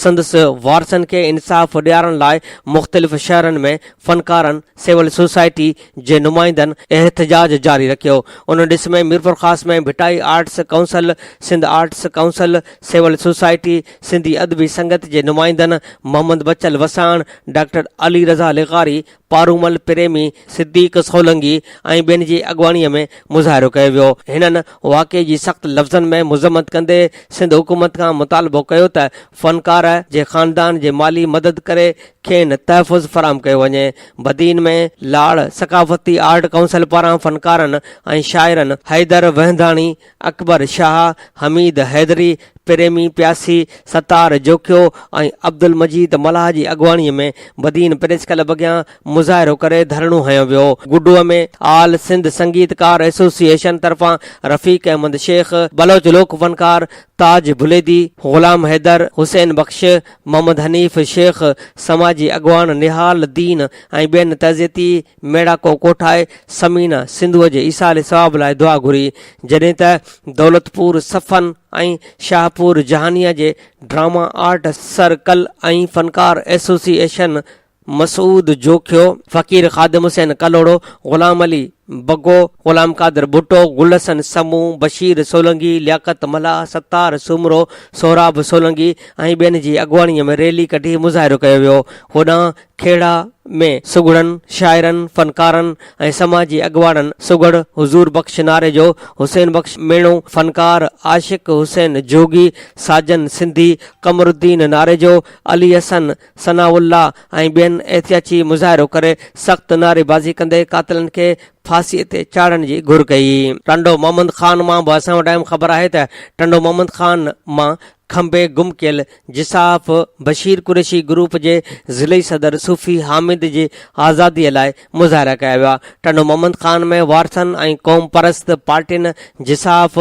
سندس وارثن کي انصاف ڏيارڻ لاء مختلف شهرن ۾ فنڪارن، سول سوسائٽي جي نمائندن احتجاج جاري رکيو. ان ڏس ۾ Mirpurkhas ۾ Bhittai arts council, Sindh arts council, civil society, Sindhi Adabi Sangat جي نمائندن محمد بچل وساڻ، ڊاڪٽر علي رضا لغاري، پارومل پريمي، صديق سولنگي ۽ ٻين جي اڳواڻي ۾ مظاهرو ڪيو ويو. هنن واقعي جي سخت لفظن ۾ مذمت ڪندي سنڌ حڪومت کان مطالبو ڪيو ته فنڪاره جي خاندان جي مالي مدد ڪري کين تحفظ فراهم ڪيو وڃي. بدين ۾ لاڙ ثقافتي آرٽ ڪائونسل پاران فنڪارن ۽ شاعرن حيدر وهنداڻي، اڪبر شاهه، حميد حيدري، پريمي پياسي، ستار جوکيو ۽ عبدالمجيد ملاح جي اڳواڻي ۾ بدين پريس ڪلب اڳيان مظاهرو ڪري ڌرڻو هنيو ويو. گڊوء ۾ آل سنڌ سنگيتڪار ايسوسيئيشن طرفان رفيق احمد شيخ، بلوچ لوڪ فنڪار تاج بليدي، غلام حيدر، حسين بخش، محمد حنيف شيخ، سماجي اڳواڻ نهال الدين ۽ ٻين تعزيتي ميڙاڪو ڪوٺائي ثمينه سنڌوء جي ايصال ثواب لاء دعا گهري، جڏهن ته دولتپور صفن ۽ شاهپور جهانيان جي ڊراما آرٽ سرڪل ۽ فنڪار ايسوسيئيشن مسعود جوکيو، فقير خادم حسين ڪلهوڙو، غلام علي بگو، غلام قادر ڀٽو، گل حسن سمون، بشير سولنگي، لياقت ملاح، ستار سومرو، سهراب سولنگي ۽ ٻين جي اڳواڻي ۾ ريلي ڪڍي مظاهرو ڪيو ويو. هوڏانهن کهڙا ۾ سگهڙن، شاعرن، فنڪارن ۽ سماجي اڳواڻن سگهڙ حضور بخش ناريجو، حسين بخش ميڻو، فنڪار عاشق حسين جوڳي، ساجن سنڌي، قمرالدين ناريجو، علي حسن ثناء الله ۽ ٻين احتجاجي مظاهرو ڪري سخت نعريبازي ڪندي قاتلن کي ڦاسي تي چاڙهڻ جي گهر ڪئي. ٽنڊو محمد خان مان به اسان وٽ اهم خبر آهي ته ٽنڊو محمد خان مان کنڀي گم ڪيل جساف بشير قريشي گروپ جي ضلعي صدر صوفي حامد جي آزادي لاء مظاهرا ڪيا ويا. ٽنڊو محمد خان ۾ وارثن ۽ قومپرست پارٽين جساف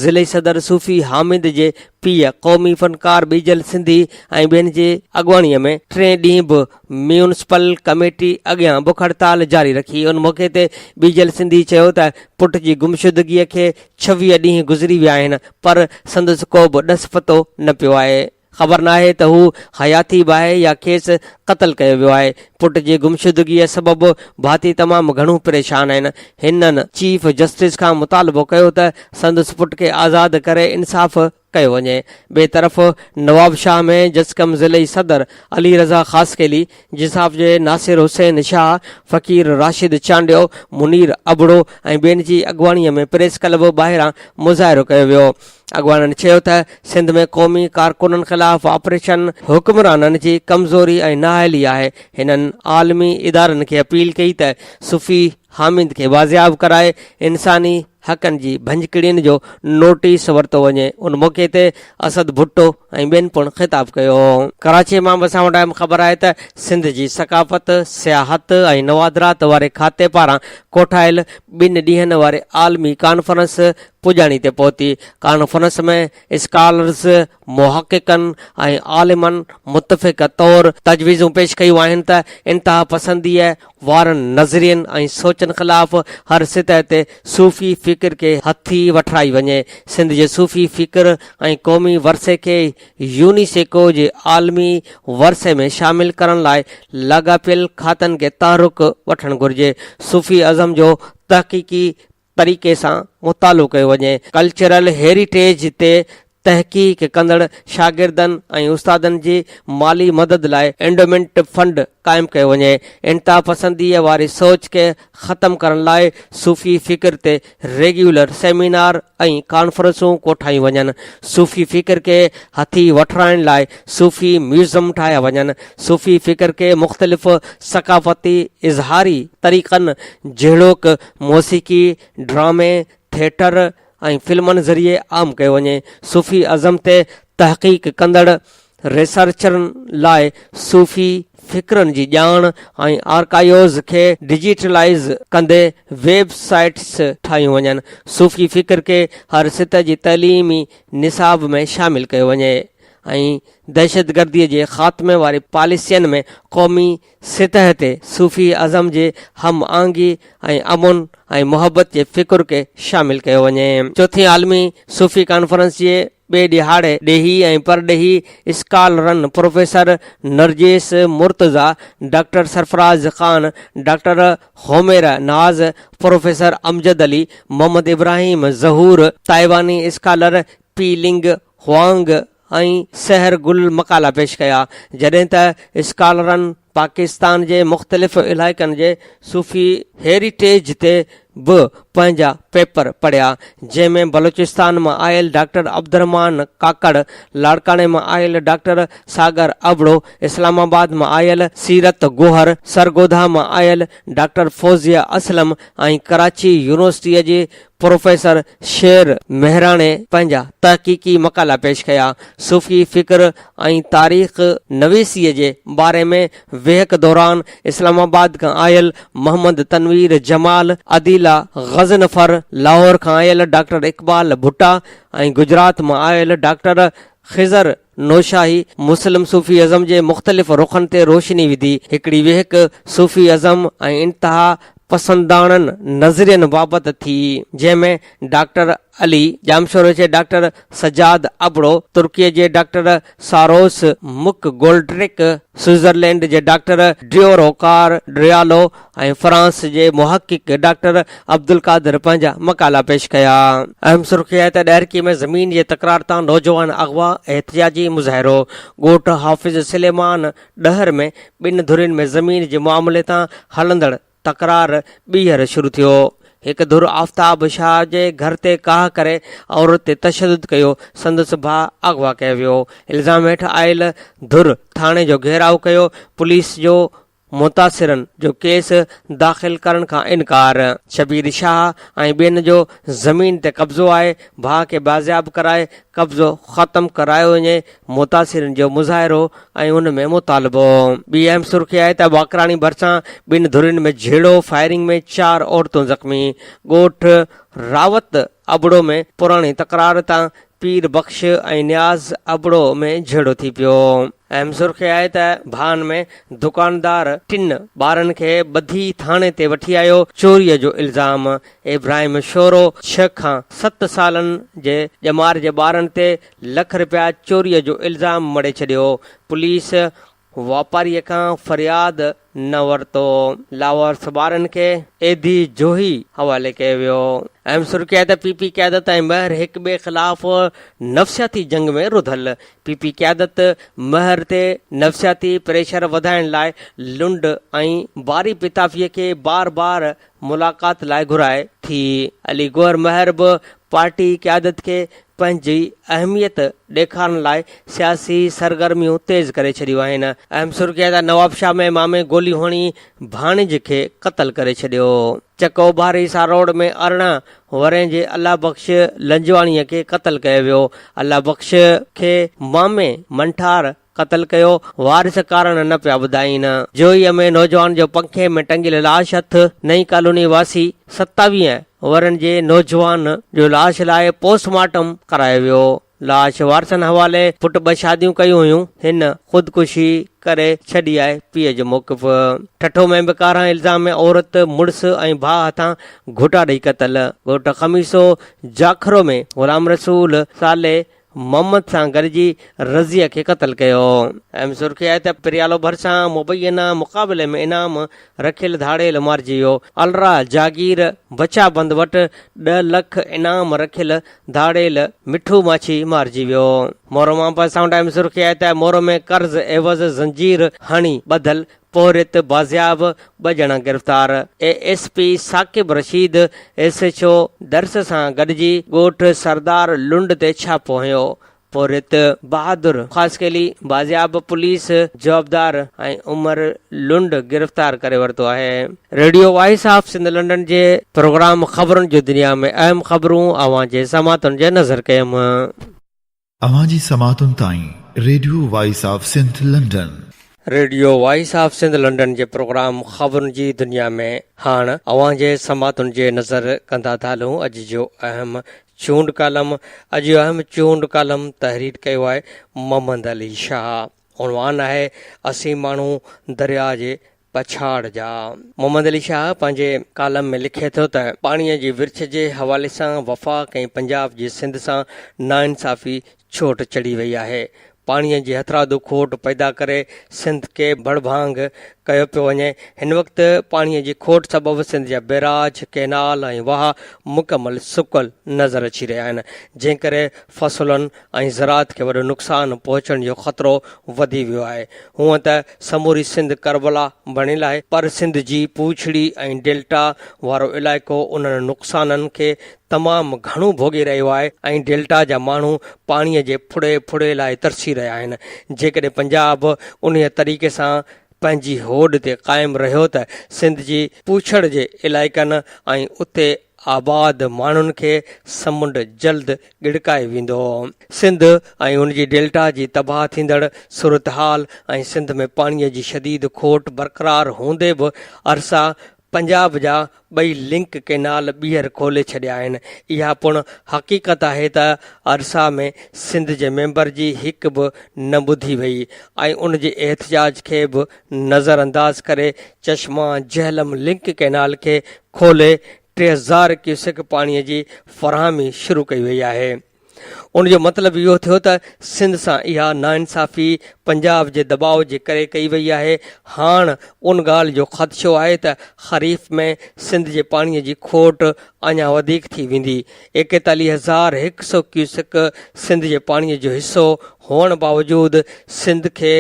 ضلعي صدر صوفي حامد جي پيء قومي فنڪار ٻيجل سنڌي ۽ ٻين جي اڳواڻي ۾ ٽئين ڏينهن به ميونسپل ڪميٽي اڳيان بک هڙتال جاري رکي. ان موقعي تي ٻيجل سنڌي چيو ته پٽ جي گمشدگي کي 26 ڏينهن گذري ويا آهن پر سندس ڪو به ڏس پتو نه پيو آهي. خبر ناهي ته هو حياتي به آهي يا کيس قتل ڪيو ويو آهي. پٽ جي گمشدگيء سبب ڀاتي تمام گهڻو پريشان آهن. هنن چيف جسٽس کان مطالبو ڪيو ته سندس پٽ کي آزاد ڪري انصاف ڪيو وڃي. ٻئي طرف نوابشاهه ۾ جسقم ضلعي صدر علي رضا خاصخيلي، جساف جي ناصر حسين شاهه، فقير راشد چانڊيو، منير ابڙو ۽ ٻين جي اڳواڻي ۾ پريس ڪلب ٻاهران مظاهرو ڪيو ويو. اڳواڻن چيو ته سنڌ ۾ قومي ڪارڪنن خلاف آپريشن حڪمرانن جي ڪمزوري ۽ نااهلي آهي. هنن عالمي ادارن کي اپيل ڪئي ته صوفي حامد کي بازياب ڪرائي انساني حقن جي ڀڃڪڙين جو نوٽيس ورتو وڃي. ان موقعي تي اسد ڀٽو ۽ ٻين پڻ خطاب ڪيو. ڪراچي مان به اسان وٽ اهم خبر آهي ته سنڌ جي ثقافت، سياحت ۽ نوادرات واري کاتي پاران ڪوٺايل ٻن ڏينهن واري عالمي ڪانفرنس پڄاڻي تي پهتي. ڪانفرنس ۾ اسڪالرز، محققن ۽ عالمن متفقه طور تجويزون پيش ڪيون آهن ته انتهاپسنديء وارن نظرين ۽ سوچن خلاف هر سطح تي صوفي فڪر کي هٿي وٺرائي وڃي. سنڌ جي صوفي فڪر ۽ قومي ورثي کي يونيسيڪو جي عالمي ورثي ۾ شامل ڪرڻ لاء لاڳاپيل کاتن کي تحرڪ وٺڻ گهرجي. صوفي ازم جو تحقيقي طريقي سان مطالعو ڪيو وڃي. ڪلچرل هيريٽيج تي تحقيق ڪندڙ شاگردن ۽ استادن جي مالي مدد لاء اينڊومينٽ فنڊ قائم ڪيو وڃي. انتهاپسنديء واري سوچ کي ختم ڪرڻ لاء صوفي فڪر تي ريگيولر سيمينار ۽ ڪانفرنسون ڪوٺايون وڃن. صوفي فڪر کي هٿي وٺرائڻ لاء صوفي ميوزم ٺاهيا وڃن. صوفي فڪر کي مختلف ثقافتي اظهاري طريقن جهڙوڪ موسيقي، ڊرامي، ٿيٽر ۽ فلمن ذريعي عام ڪيو وڃي. صوفي ازم تي تحقيق ڪندڙ ريسرچرن لاء صوفي فڪرن جي ڄاڻ ۽ آرڪائيوز کي ڊجيٽلائيز ڪندي ويب سائيٽس ٺاهيون وڃن. صوفي فڪر کي هر سطح جي تعليمي نصاب ۾ شامل ڪيو وڃي ۽ دهشتگردي جي خاتمي واري پاليسين ۾ قومي سطح تي صوفي ازم جي هم آهنگي ۽ امن ۽ محبت جي فڪر کي شامل ڪيو وڃي. چوٿين عالمي صوفي ڪانفرنس جي ٻئي ڏهاڙي ڏيهي ۽ پرڏيهي اسڪالرن professor Narjis Murtaza, doctor Sarfraz Khan, doctor Humaira Naz, professor Amjad Ali, Muhammad Ibrahim Zahoor, تائيواني scholar Pi Ling Huang ۽ Sahar Gul مقالا پيش ڪيا، جڏهن ته اسڪالرن پاڪستان جي مختلف علائقن جي صوفي هيريٽيج تي به پنهنجا پيپر پڙهيا، جنهن ۾ بلوچستان مان آيل ڊاڪٽر عبدالرحمان ڪاڪڙ، لاڙڪاڻي مان آيل ڊاڪٽر ساگر ابڙو، اسلام آباد مان آيل سيرت گوهر، سرگوڌا مان آيل ڊاڪٽر فوزيه اسلم ۽ ڪراچي يونيورسٽيء جي پروفيسر شير مهراڻي پنهنجا تحقيقي مقالا پيش ڪيا. صوفي فڪر ۽ تاريخ نويسيء جي باري ۾ ويهڪ دوران اسلام آباد کان آيل محمد تنوير جمال، عديله غضنفر، لاهور کان آيل ڊاڪٽر اقبال ڀٽا ۽ گجرات مان آيل ڊاڪٽر خضر نوشاهي مسلم صوفي ازم جي مختلف رخن تي روشني وڌي. هڪڙي ويهڪ صوفي ازم ۽ انتها. پسنداڻن نظرين بابت ٿي، جنهن ۾ ڊاڪٽر علي، ڄامشوري جي ڊاڪٽر سجاد ابڙو، ترڪيء جي ڊاڪٽر ساروس مڪ گولڊرڪ، سوئٽزرلينڊ جي ڊاڪٽر ڊيوروڪار ڊريالو ۽ فرانس جي محقق ڊاڪٽر عبدالقادر پنهنجا مقالا پيش ڪيا. اهم سرخي آهي ته ڏهرڪي ۾ زمين جي تڪرار تان نوجوان اغوا، احتجاجي مظاهرو، ڳوٺ حافظ سليمان ڏهر ۾ ٻن ڌرين ۾ زمين جي معاملي تان هلندڙ تڪرار ٻيهر شروع ٿيو. هڪ ڌر آفتاب شاهه جي گهر تي ڪاهه ڪري عورت تي تشدد ڪيو، سندس ڀاء اغوا ڪيو ويو. الزام هيٺ آيل ڌر ٿاڻي جو گهيراء ڪيو، پوليس جو متاثرن جو ڪيس داخل ڪرڻ کان انڪار. شبير شاهه ۽ ٻين جو زمين تي قبضو آهي، ڀاء کي بازياب ڪرائي قبضو ختم ڪرايو وڃي، متاثرين جو مظاهرو ۽ ان ۾ مطالبو. ٻي اهم سرخي آهي ته باقراڻي ڀرسان ٻن ڌرين ۾ جهيڙو، فائرنگ ۾ چار عورتون زخمي، ڳوٺ راوت ابڙو ۾ پراڻي تڪرار تان پير بخش ۽ نياز ابڙو ۾ جهيڙو ٿي پيو. اهم سرخي آهي ته ڀان ۾ دڪاندار ٽن ٻارن کي ٻڌي ٿاڻي تي وٺي آيو، چوري جو الزام، ابراهيم شورو ڇهه کان ست سالن جي ڄمار جي ٻارن تي لک رپيا چوري جو الزام مڙهي ڇڏيو، پوليس واپاري کان فرياد نه ورتو، لاوارث ٻارن کي ايڌي جوهي حوالي ڪيو ويو. اهم سرخي آهي ته پي پي قيادت ۽ مهر هڪ ٻئي خلاف نفسياتي جنگ ۾ رڌل، پي پي قيادت مهر تي نفسياتي پريشر وڌائڻ لاء لنڊ ۽ باري پتافي کي بار بار ملاقات لاء گهرائي ٿي. علي گوهر مهر به پارٽي قيادت کي پنهنجي اهميت ڏيکارڻ لاء سياسي سرگرميون تيز ڪري ڇڏيون آهن. اهم سرخي ته نوابشاهه ۾ مامي گوليون هڻي ڀاڻيج کي قتل ڪري ڇڏيو. چڪ اوڀاري ساروڙ ۾ 18 ورهين جي الله بخش لنجواڻي کي قتل ڪيو ويو. الله بخش کي مامي منٺار قتل ڪيو، وارث ڪارڻ نه پيا ٻڌائين. جوهيء ۾ نوجوان جو پنکي ۾ ٽنگيل لاش هٿ، نئين ڪالوني واسي 27 ورهين جي نوجوان جو لاش لاء پوسٽ مارٽم ڪرايو ويو، لاش وارثن حوالي، پٽ ٻه شاديون ڪيون هيون، هن خودڪشي ڪري ڇڏي آهي، پيء جو موقف. ٺٽو ۾ به ڪارنهن الزام ۾ عورت مڙس ۽ ڀاء هٿان گهوٽا ڏئي قتل، ڳوٺ خميسو جاکرو ۾ غلام رسول صالح محمد سان گڏجي رضيه کي قتل ڪيو. اهم سرخي آهي ته پريالو ڀرسان مبينا مقابلي ۾ انعام رکيل ڌاڙيل مارجي ويو. الرا جاگير بچا بند وٽ ڏهه لک انعام رکيل ڌاڙيل مٺو ماڇي مارجي ويو. مورو مان پسائون اهم سرخي آهي ته مورو ۾ قرض عيوض زنجير هڻي ٻڌل پورهيت بازياب ٻه ڄڻا گرفتار، A S P Saqib Rashid S H O Dars سان گڏجي ڳوٺ سردار لنڊ تي ڇاپو هنيو، پورهيت بهادر خاصخيلي بازياب پوليس جوابدار ۽ عمر لنڊ گرفتار ڪري ورتو آهي. Radio voice of Sindh London جي پروگرام خبرن جي دنيا ۾ اهم خبرون اوهان جي سماعتن جي نظر ڪيم. اوهان جي سماعتن تائين radio voice of Sindh London. Radio voice of Sindh London جي پروگرام خبرن جي دنيا ۾ هاڻ اوهان جي سماعتن جي نظر ڪندا ٿا هلون اڄ جو اهم چونڊ ڪالم اڄ جو اهم چونڊ ڪالم تحرير ڪيو آهي محمد علي شاهه عنوان آهي اسين ماڻهو درياء جي پڇاڙ جا. محمد علي شاهه پنهنجي ڪالم ۾ لکي ٿو ته پاڻيء جي ورڇ جي حوالي سان وفاق ۽ پنجاب جي سنڌ سان ناانصافي ڇوٽ چڙهي وئي آهي. پاڻيء جي هٿرادو کوٽ پيدا ڪري سنڌ کي ڀڙڀانگ ڪيو پيو وڃي. هن وقت پاڻيء جي کوٽ سبب سنڌ جا بئراج، ڪئنال ۽ واهه مڪمل سڪل نظر اچي رهيا آهن، جنهن ڪري فصلن ۽ زراعت کي وڏو نقصان پهچڻ جو خطرو وڌي ويو آهي. هونئن ته سموري سنڌ ڪربلا بڻيل آهي پر سنڌ جي پوڇڙي ۽ ڊيلٽا وارو علائقو انهن نقصانن کي تمام گهڻو ڀوڳي رهيو آهي ۽ ڊيلٽا جا ماڻهو پاڻي جي ڦڙي ڦڙي لاء ترسي رهيا آهن. جيڪڏهن پنجاب انهيء طريقي سان پنهنجي هوڏ تي قائم رهيو ته سنڌ جي پوڇڙ جي علائقن ۽ اتي آباد ماڻهن کي سمنڊ جلد ڳڙڪائي ويندو. سنڌ ۽ ان جي ڊيلٽا جي تباهه ٿيندڙ صورتحال ۽ سنڌ ۾ پاڻي جي شديد کوٽ برقرار هوندي به ارسا پنجاب جا ٻئي لنڪ ڪئنال ٻيهر کولي ڇڏيا آهن. اها پڻ حقيقت آهي ته ارسا ۾ سنڌ جي ميمبر جي هڪ به نه ٻڌي وئي ۽ ان جي احتجاج کي به نظرانداز ڪري چشما جهلم لنڪ ڪئنال کي کولي 3000 ڪيوسڪ پاڻي جي فراهمي شروع ڪئي وئي آهي. ان جو مطلب اهو ٿيو ته سنڌ سان اها ناانصافي پنجاب جي دٻاء جي ڪري ڪئي وئي آهي. هاڻ ان ڳالهه جو خدشو آهي ته خريف ۾ سنڌ جي پاڻي جي کوٽ اڃا وڌيڪ ٿي ويندي. 41100 ڪيوسڪ سنڌ جي پاڻي جو حصو هئڻ باوجود سنڌ کي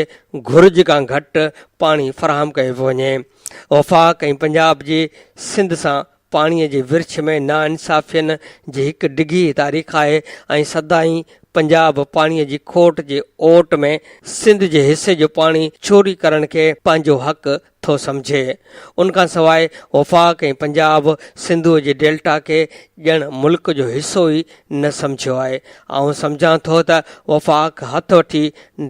گهرج کان گهٽ پاڻي فراهم ڪيو پيو وڃي. وفاق ۽ پنجاب جي سنڌ سان پاڻيء جي ورڇ ۾ ناانصافين جي هڪ ڊگهي تاريخ آهي ۽ سدائين پنجاب پاڻيء جي کوٽ جي اوٽ ۾ سنڌ جي حصي جو پاڻي چوري ڪرڻ کي پنهنجو حق ٿو سمجهي. ان کان سواء وفاق ۽ پنجاب سنڌوء جي ڊيلٽا کي ڄڻ ملڪ جو حصو ئي نه سمجهيو آهي. آئون سمجهان ٿو ته وفاق هٿ وٺي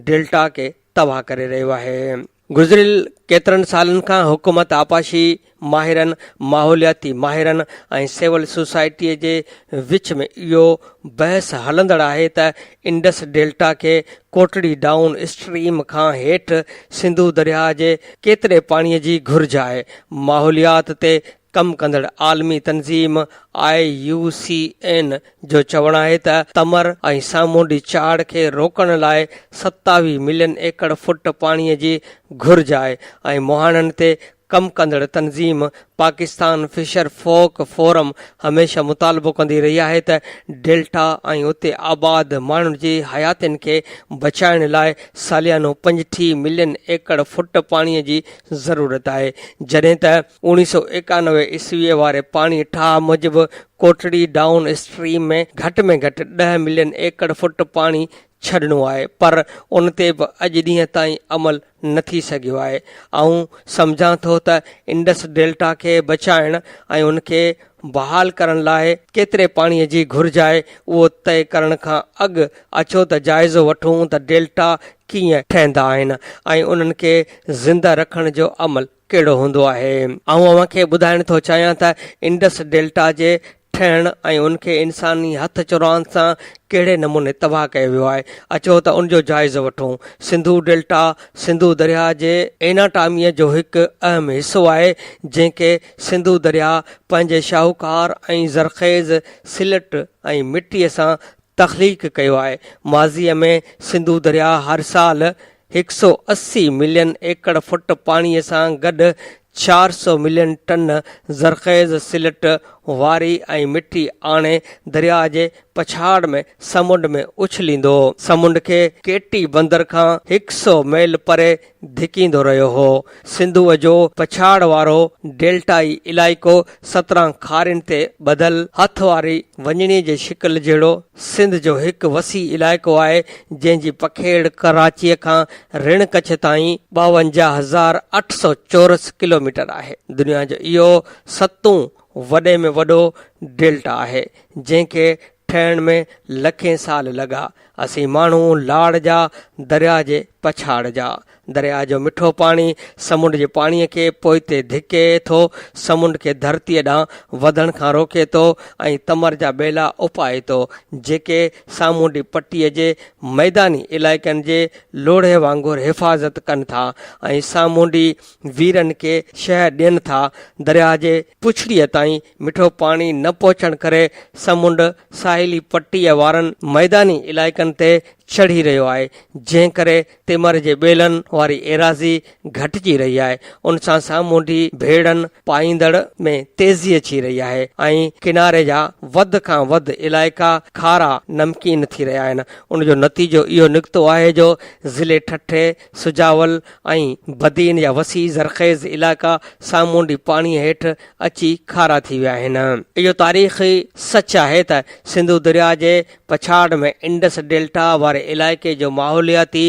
ڊيلٽا کي تباهه ڪري رهيو آهي. گذريل ڪيترن سالن کان حڪومت آبپاشي ماهرن، ماحولياتي ماهرن ۽ سول سوسائٽيء جي وچ ۾ اهو بحث هلندڙ آهي ته انڊس ڊيلٽا کي ڪوٽڙي ڊائون اسٽريم کان هيٺ سنڌو درياهه جي ڪيتري پاڻي جي گهرج آهي. ماحوليات تي ڪم ڪندڙ عالمي تنظيم آء يو سي اين جو چوڻ آهي ته تمر ۽ سامونڊي چاڙهه کي روڪڻ لاء 27 ملين ايڪڙ فوٽ پاڻي جي گهرج آهي ۽ مهاڻن تي ڪم ڪندڙ تنظيم پاڪستان فشر فوڪ فورم هميشه مطالبو ڪندي رهي آهي ته ڊيلٽا ۽ اتي آباد ماڻهن جي حياتين کي بچائڻ لاء ساليانو 35 ملين ايڪڙ فوٽ پاڻي جي ضرورت آهي جڏهن ته 1991 عيسويء واري پاڻي ٺاهه موجب ڪوٽڙي ڊائون اسٽريم ۾ گهٽ ۾ گهٽ ڏهه ملين ايڪڙ فوٽ پاڻي ڇڏڻو آهي پر ان تي به اڄ ڏينهن تائين عمل نه ٿي سگهيو آهي. آئون سمجهان ٿو ته انڊس ڊيلٽا کي بچائڻ ۽ ان کي بحال ڪرڻ لاء ڪيتري پاڻي جي گهرج آهي اهو طئي ڪرڻ کان اڳ اچو ته جائزو وٺون ته ڊيلٽا ڪيئن ٺهندا آهن ۽ انهن کي زنده رکڻ جو عمل ڪهڙو هوندو آهي. آئون اوهان کي ٻڌائڻ ٿو چاهيان ته انڊس ڊيلٽا جي ٺهڻ ۽ ان کي انساني هٿ چراند سان ڪهڙي نموني تباهه ڪيو ويو آهي. اچو ته ان جو جائزو وٺون. سنڌو ڊيلٽا سنڌو درياهه جي ايناٽاميء جو هڪ اهم حصو آهي، جنهن کي سنڌو درياهه پنهنجي شاهوڪار ۽ زرخيز سلٽ ۽ مٽيء سان تخليق ڪيو آهي. ماضيء ۾ سنڌو درياهه هر سال 180 ملين ايڪڙ فٽ پاڻي سان گڏ 400 ملين ٽن زرخيز سلٽ، واري ۽ مٽي آڻي درياهه جي پڇاڙ ۾ سمنڊ ۾ اڇليندو هو. سمنڊ کي ڪيٽي بندر کان هڪ سئو ميل پري ڌڪيندو رهيو هو. سنڌوء جو پڇاڙ وارو ڊيلٽائي علائقو 17 کارين تي ٻڌل هٿ واري وڃڻي جي شڪل جهڙو سنڌ جو هڪ وسيع علائقو آهي، جنهن جي پکيڙ ڪراچيء کان رڻ ڪڇ تائين 52800 چورس ڪلوميٽر آهي. دنيا جو اهو ستون وڏي ۾ وڏو ڊيلٽا آهي، جنهن کي ٺهڻ ۾ لکين سال لڳا. اسين ماڻهو لاڙ جا، درياء جي پڇاڙ جا. درياء جو مٺو پاڻي سمنڊ جي پاڻيء کي پوئتي ڌڪي ٿو، سمنڊ کي ڌرتيء ڏانهن وڌڻ کان روڪي ٿو ۽ تمر جا ٻيلا اپائي ٿو، جيڪي سامونڊي پٽيء جي ميداني علائقن جي لوڙهي وانگر حفاظت ڪن ٿا ۽ سامونڊي ويرن کي شهه ڏين ٿا. درياء جي پڇڙيء تائين مٺو پاڻي نه پهچڻ ڪري سمنڊ ساحلي پٽيء وارن ميداني علائقن تي چڙهي رهيو آهي، جنهن ڪري تمر جي ٻيلن واري ايراضي گهٽجي رهي آهي، ان سان سامونڊي ڀيڙن پائيندڙ ۾ تيزي اچي رهي آهي ۽ ڪناري جا وڌ کان وڌ علائقا کارا نمڪين ٿي رهيا آهن، ان جو نتيجو اهو نڪتو آهي جو ضلعي ٺٽي، سجاول ۽ بدين جا وسيع زرخيز علائقا سامونڊي پاڻيء هيٺ اچي کارا ٿي ويا آهن. اهو تاريخي سچ آهي ته سنڌو درياء جي پڇاڙ ۾ انڊس ڊيلٽا واري علائقي جو ماحولياتي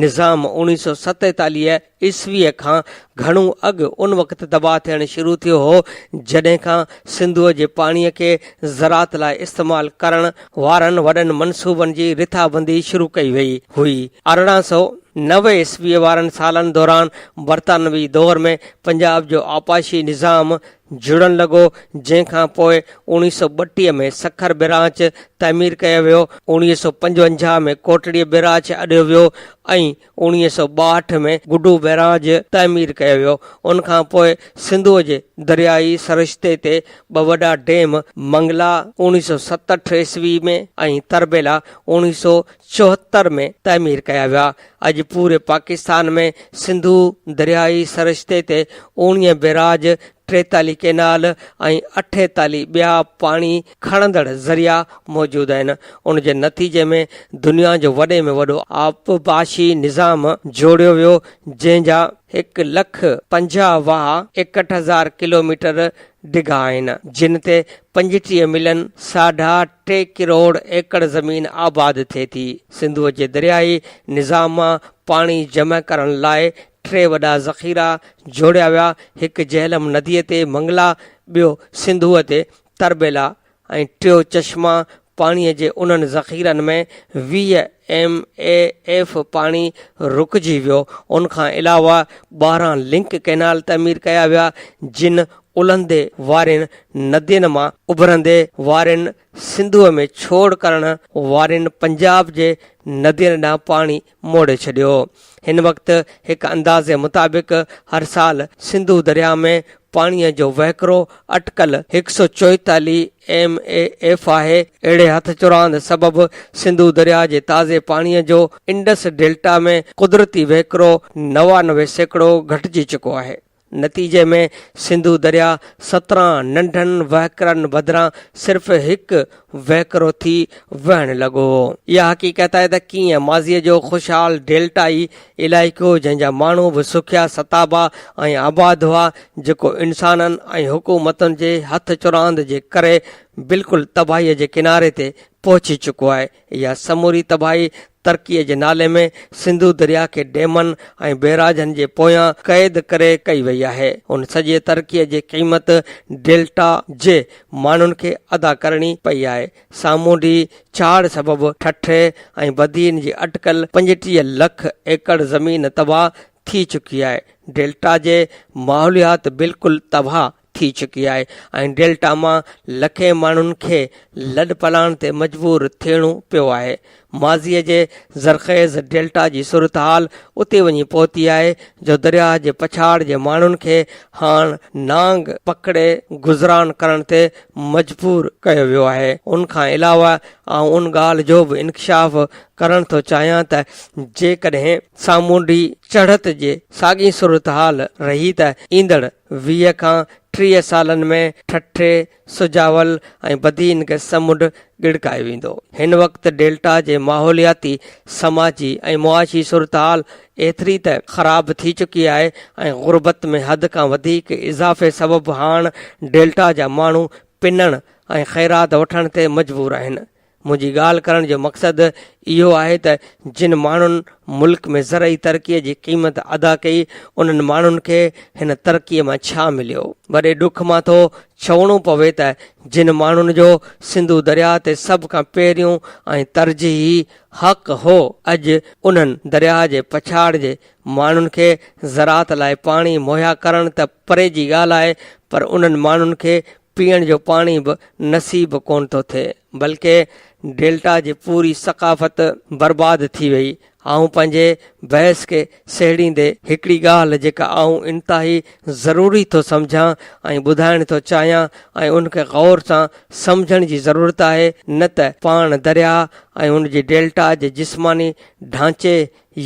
نظام 1947 عيسويء کان گهڻو اڳ ان وقت تباهه ٿيڻ شروع ٿيو هو، جڏهن کان سنڌوء جي پاڻيء کي زراعت لاء استعمال ڪرڻ وارن وڏن منصوبن جي رٿابندي شروع ڪئي وئي هئي. 90 عيسويء وارن سالن دوران برطانوي دور ۾ پنجاب جو آبپاشي نظام جڙڻ لڳو، جنهن کان پوء 1932 ۾ سکر برانچ تعمير ڪيو ويو، 1955 ۾ ڪوٽڙي بئراج اڏيو ويو ۽ 1962 ۾ گڊو بئراج تعمير ڪيو ويو. ان کان پوء سنڌوء جي دريائي سرشتي تي ٻه وڏا ڊيم منگلا 1967 عيسوي ۾ ۽ تربيلا 1974 ۾ تعمير ڪيا ويا. اڄ پوري پاڪستان ۾ سنڌو دريائي سرشتي تي اوڻيهه بئراج، ٽيتاليهه ڪئنال ۽ اٺيتاليهه ٻيا پاڻي کڻندڙ ذريعا موجود آهن. ان جي نتيجي ۾ دنيا جو وڏي ۾ وڏو آبپاشي نظام جوڙيو ويو، جنهن جا 1,50,000 واهه 61,000 ڪلوميٽر ڊگها آهن، جن تي 35 ملين ساڍا ٽي ڪروڙ ايڪڙ زمين آباد ٿئي ٿي. سنڌوء جي درياهي نظام مان پاڻي جمع ڪرڻ لاء ٽي وڏا ذخيرا جوڙيا ويا، هڪ جهلم نديء تي منگلا، ٻيو سنڌوء تي تربيلا ۽ ٽيو چشما. پاڻيء جي انهن ذخيرن ۾ 20 ايم اي ايف پاڻي رڪجي ويو. ان کان علاوه 12 لنڪ ڪئنال تعمير ڪيا ويا، جن الهندي وارين ندين مان اڀرندي وارين سنڌوء ۾ ڇوڙ ڪرڻ وارين پنجاب جي ندين ڏانهن پاڻي موڙي ڇڏيو. هن وقت هڪ اندازي مطابق هر سال سنڌو درياء ۾ پاڻيء جو وهڪرو اٽڪل 144 ايم اي ايف آهي. اهڙي هٿ چراند سبب سنڌو درياء جي تازي پاڻيء جو انڊس ڊيلٽا ۾ قدرتي وهڪرو 99% گهٽجي چڪو آهي. نتيجي ۾ سنڌو درياء 17 ننڍن وهڪرن بدران صرف هڪ وهڪرو ٿي وهڻ لڳو. اها حقيقت آهي ته ڪيئن ماضيء جو خوشحال ڊيلٽائي علائقو جنهن جا ماڻهو به سکيا ستابا ۽ آباد هئا، جيڪو انسانن ۽ حڪومتن جي هٿ چراند جي ڪري بلڪل تباهيء جي ڪناري تي پهچي چڪو آهي. اها سموري تباهي ترقيء جي نالي ۾ سنڌو درياء کي ڊيمن ۽ بئراجن جي پويان قيد ڪري ڪئي وئي آهي. ان سڄي ترقيء جي قيمت ڊيلٽا جي ماڻهن کي ادا ڪرڻي پئي آهي. سامونڊي چاڙهه سبب ٺٽي ۽ بدين جي اٽڪل 35 لک ايڪڙ زمين تباهه ٿي چڪي آهي. ڊيلٽا جي ماحوليات بلڪل تباهه ٿي چڪي آهي ۽ ڊيلٽا مان لکين ماڻهن کي لڏپلاڻ تي مجبور ٿيڻو پيو آهي. ماضيء جي زرخيز ڊيلٽا جي صورتحال اتي وڃي پهتي آهي جو درياهه جي پڇاڙ جي ماڻهن کي هاڻ نانگ پڪڙي گذران ڪرڻ تي مجبور ڪيو ويو آهي. ان کان علاوه آئون ان ڳالهه جو به انڪشاف ڪرڻ ٿو چاهيان ته جيڪڏهن سامونڊي چڙهت جي ساڳي صورتحال رهي ته ايندڙ 20 کان 30 سالن ۾ ٺٽي، سجاول ۽ بدين کي سمنڊ ڳڙڪائي ويندو. هن وقت ڊيلٽا جي ماحولياتي، سماجي ۽ معاشي صورتحال ايتري ته خراب ٿي چڪي آهي ۽ غربت ۾ حد کان وڌيڪ اضافي سبب هاڻ ڊيلٽا جا ماڻهو پنڻ ۽ خيرات وٺڻ تي مجبور آهن. منهنجي ڳالهه ڪرڻ جو مقصد اهو آهي ته جن ماڻهن ملڪ ۾ زرعي ترقيء جي قيمت ادا ڪئي، انهن ماڻهن کي هن ترقيء مان ڇا مليو؟ وڏي ڏک مان ٿو چوڻو پوي ته جن ماڻهن جو سنڌو درياء تي سڀ کان پهريون ۽ ترجيحي حق هو، اڄ انهن درياء جي پڇاڙ جي ماڻهن کي زراعت لاء پاڻي مهيا ڪرڻ ته پري جي ڳالهه آهي، پر انهن ماڻهن کي پيئڻ جو پاڻي به نصيب ڪونه ٿو ٿئي بلڪه ڊيلٽا جي پوري ثقافت برباد ٿي وئي. آئون پنهنجي بحث کي سهيڙيندي هڪڙي ڳالهه جيڪا آئون انتهائي ضروري ٿو سمجهان ۽ ٻڌائڻ ٿو چاهيان ۽ ان کي غور سان سمجهڻ جي ضرورت آهي نه ته پاڻ درياهه ۽ ان جي ڊيلٽا جي جسماني ڍانچي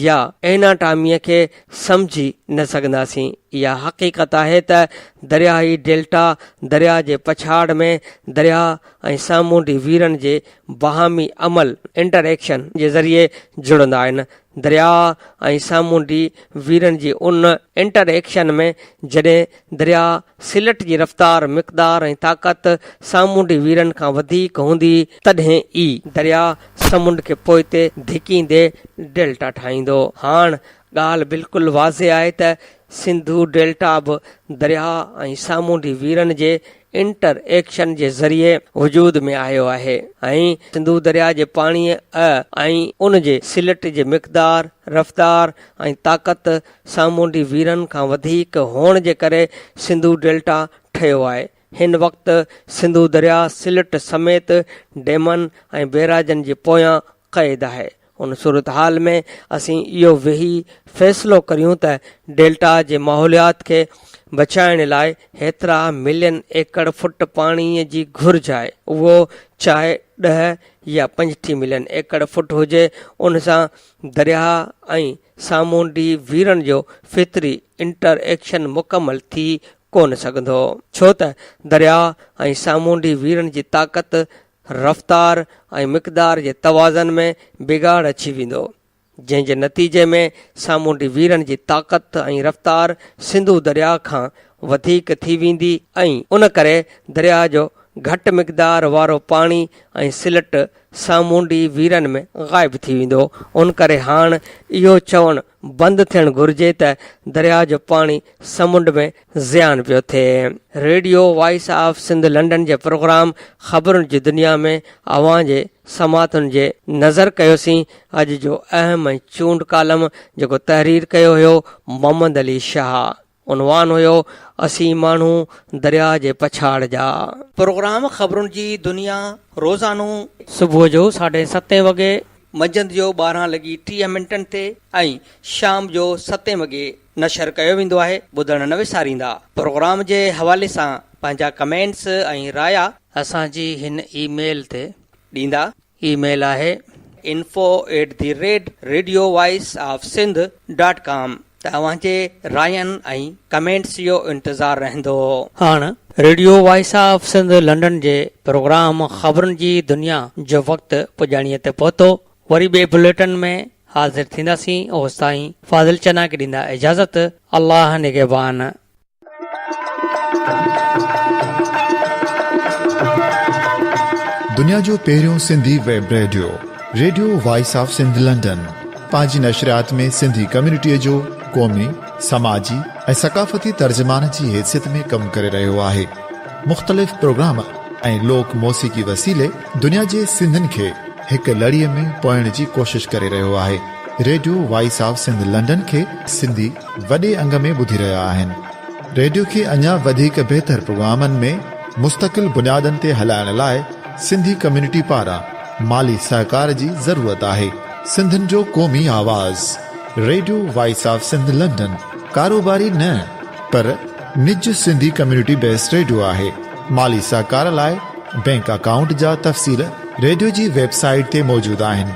يا ايناٽاميء کي سمجهي نه سگهنداسين. اها حقيقت آهي ته درياهي ڊيلٽا درياهه جي پڇاڙ ۾ درياهه ۽ سامونڊي ويرن جي باهمي عمل، Interaction، جي ذريعي جڙندا آهن. درياهه ۽ سامونڊي ويرن جي ان انٽر ايڪشن ۾ جڏهن درياهه سلٽ جي رفتار، مقدار ۽ طاقت سامونڊي ويرن کان وڌيڪ هوندي تڏهن ئي درياهه سمنڊ کي پوئتي ڌڪيندي ڊيلٽا ٺاهيندو. هاڻ ڳالهه بلڪل واضح آهي ته سنڌو ڊيلٽا به درياهه ۽ سامونڊي ويرن جي انٽر ايڪشن جي ذريعي وجود ۾ آيو آهي ۽ سنڌو درياء جي پاڻيء ۽ ان جي سلٽ جي مقدار، رفتار ۽ طاقت سامونڊي ويرن کان وڌيڪ هئڻ جي ڪري سنڌو ڊيلٽا ٺهيو آهي. هن وقت سنڌو درياء سلٽ سميت ڊيمن ۽ بيراجن جي پويان قيد آهي. ان صورتحال ۾ اسين اهو ويهي فيصلو ڪريون ته ڊيلٽا جي ماحوليات کي بچائڻ لاء هيترا ملين ايڪڙ فٽ پاڻي جي گهرج آهي، اهو چاهي ڏهه يا 35 ملين ايڪڙ فٽ هجي، ان سان درياهه ۽ سامونڊي ويرن جو فطري انٽر ايڪشن مڪمل ٿي ڪونه سگهندو. ڇو ته درياهه ۽ سامونڊي ويرن جي طاقت رفتار ۽ مقدار جي توازن ۾ بگاڙ اچي ويندو، جنهن جي نتيجي ۾ سامونڊي ويرن جي طاقت ۽ رفتار سنڌو درياء کان وڌيڪ ٿي ويندي ۽ ان ڪري درياء جو گهٽ مقدار وارو پاڻي ۽ سلٽ سامونڊي ويرن ۾ غائب ٿي ويندو. ان ڪري هاڻ اهو چوڻ بند ٿيڻ گهرجي ته درياء جو پاڻي سمنڊ ۾ زيان پيو ٿئي. Radio voice of Sindh London جي پروگرام خبرن جي دنيا ۾ اوهان جي سماعتن جي نظر ڪيوسين اڄ جو اهم ۽ چونڊ ڪالم جيڪو تحرير ڪيو هيو محمد علي شاهه عنوان هيو اسين ماڻهو درياء جي پڇاڙ جا. پروگرام خبرن جي دنيا روزانو. صبح جو ساڍي ستين وڳي، منجهند جو 12 لڳي 30 منٽن تي ۽ شام جو ستين وڳي نشر ڪيو ويندو آهي ٻڌڻ نه وساريندا پروگرام جي حوالي سان پنهنجا ڪمينٽس ۽ رايا. اسان جي هن اي ميل تي ڏيندا. اي ميل آهي. Info at the rate radio voice of Sindh dot com ته اوهان جي راين ۽ ڪمينٽس جو انتظار رهندو. هاڻ radio voice of Sindh London جي پروگرام خبرن جي دنيا جو وقت پڄاڻيء تي پهتو. وري ٻئي بليٽن ۾ حاضر ٿينداسين اوستائين فاضل چنا کي ڏيندا اجازت الله نگهبان. دنيا جو پهريون Sindhi web radio, radio voice of Sindh London, پنهنجي نشريات ۾ سنڌي ڪميونٽيء جو قومي، سماجي ۽ ثقافتي ترجمان جي حيثيت ۾ ڪم ڪري رهيو آهي. مختلف پروگرام ۽ لوڪ موسيقي وسيلي دنيا جي سنڌين کي هڪ لڙيء ۾ پوئڻ جي ڪوشش ڪري رهيو آهي. Radio voice of Sindh London کي سنڌي وڏي انگ ۾ ٻڌي رهيا آهن. ريڊيو کي اڃا وڌيڪ بهتر پروگرامن ۾ مستقل بنيادن تي هلائڻ لاء سنڌي ڪميونٽي پاران مالي سهڪار جي ضرورت آهي. سنڌين جو قومي آواز radio voice of Sindh London ڪاروباري نه پر نج سنڌي ڪميونٽي بيسڊ ريڊيو آهي. مالي سهڪار لاء بينڪ اڪائونٽ جا تفصيل ريڊيو جي ويب سائيٽ تي موجود آهن.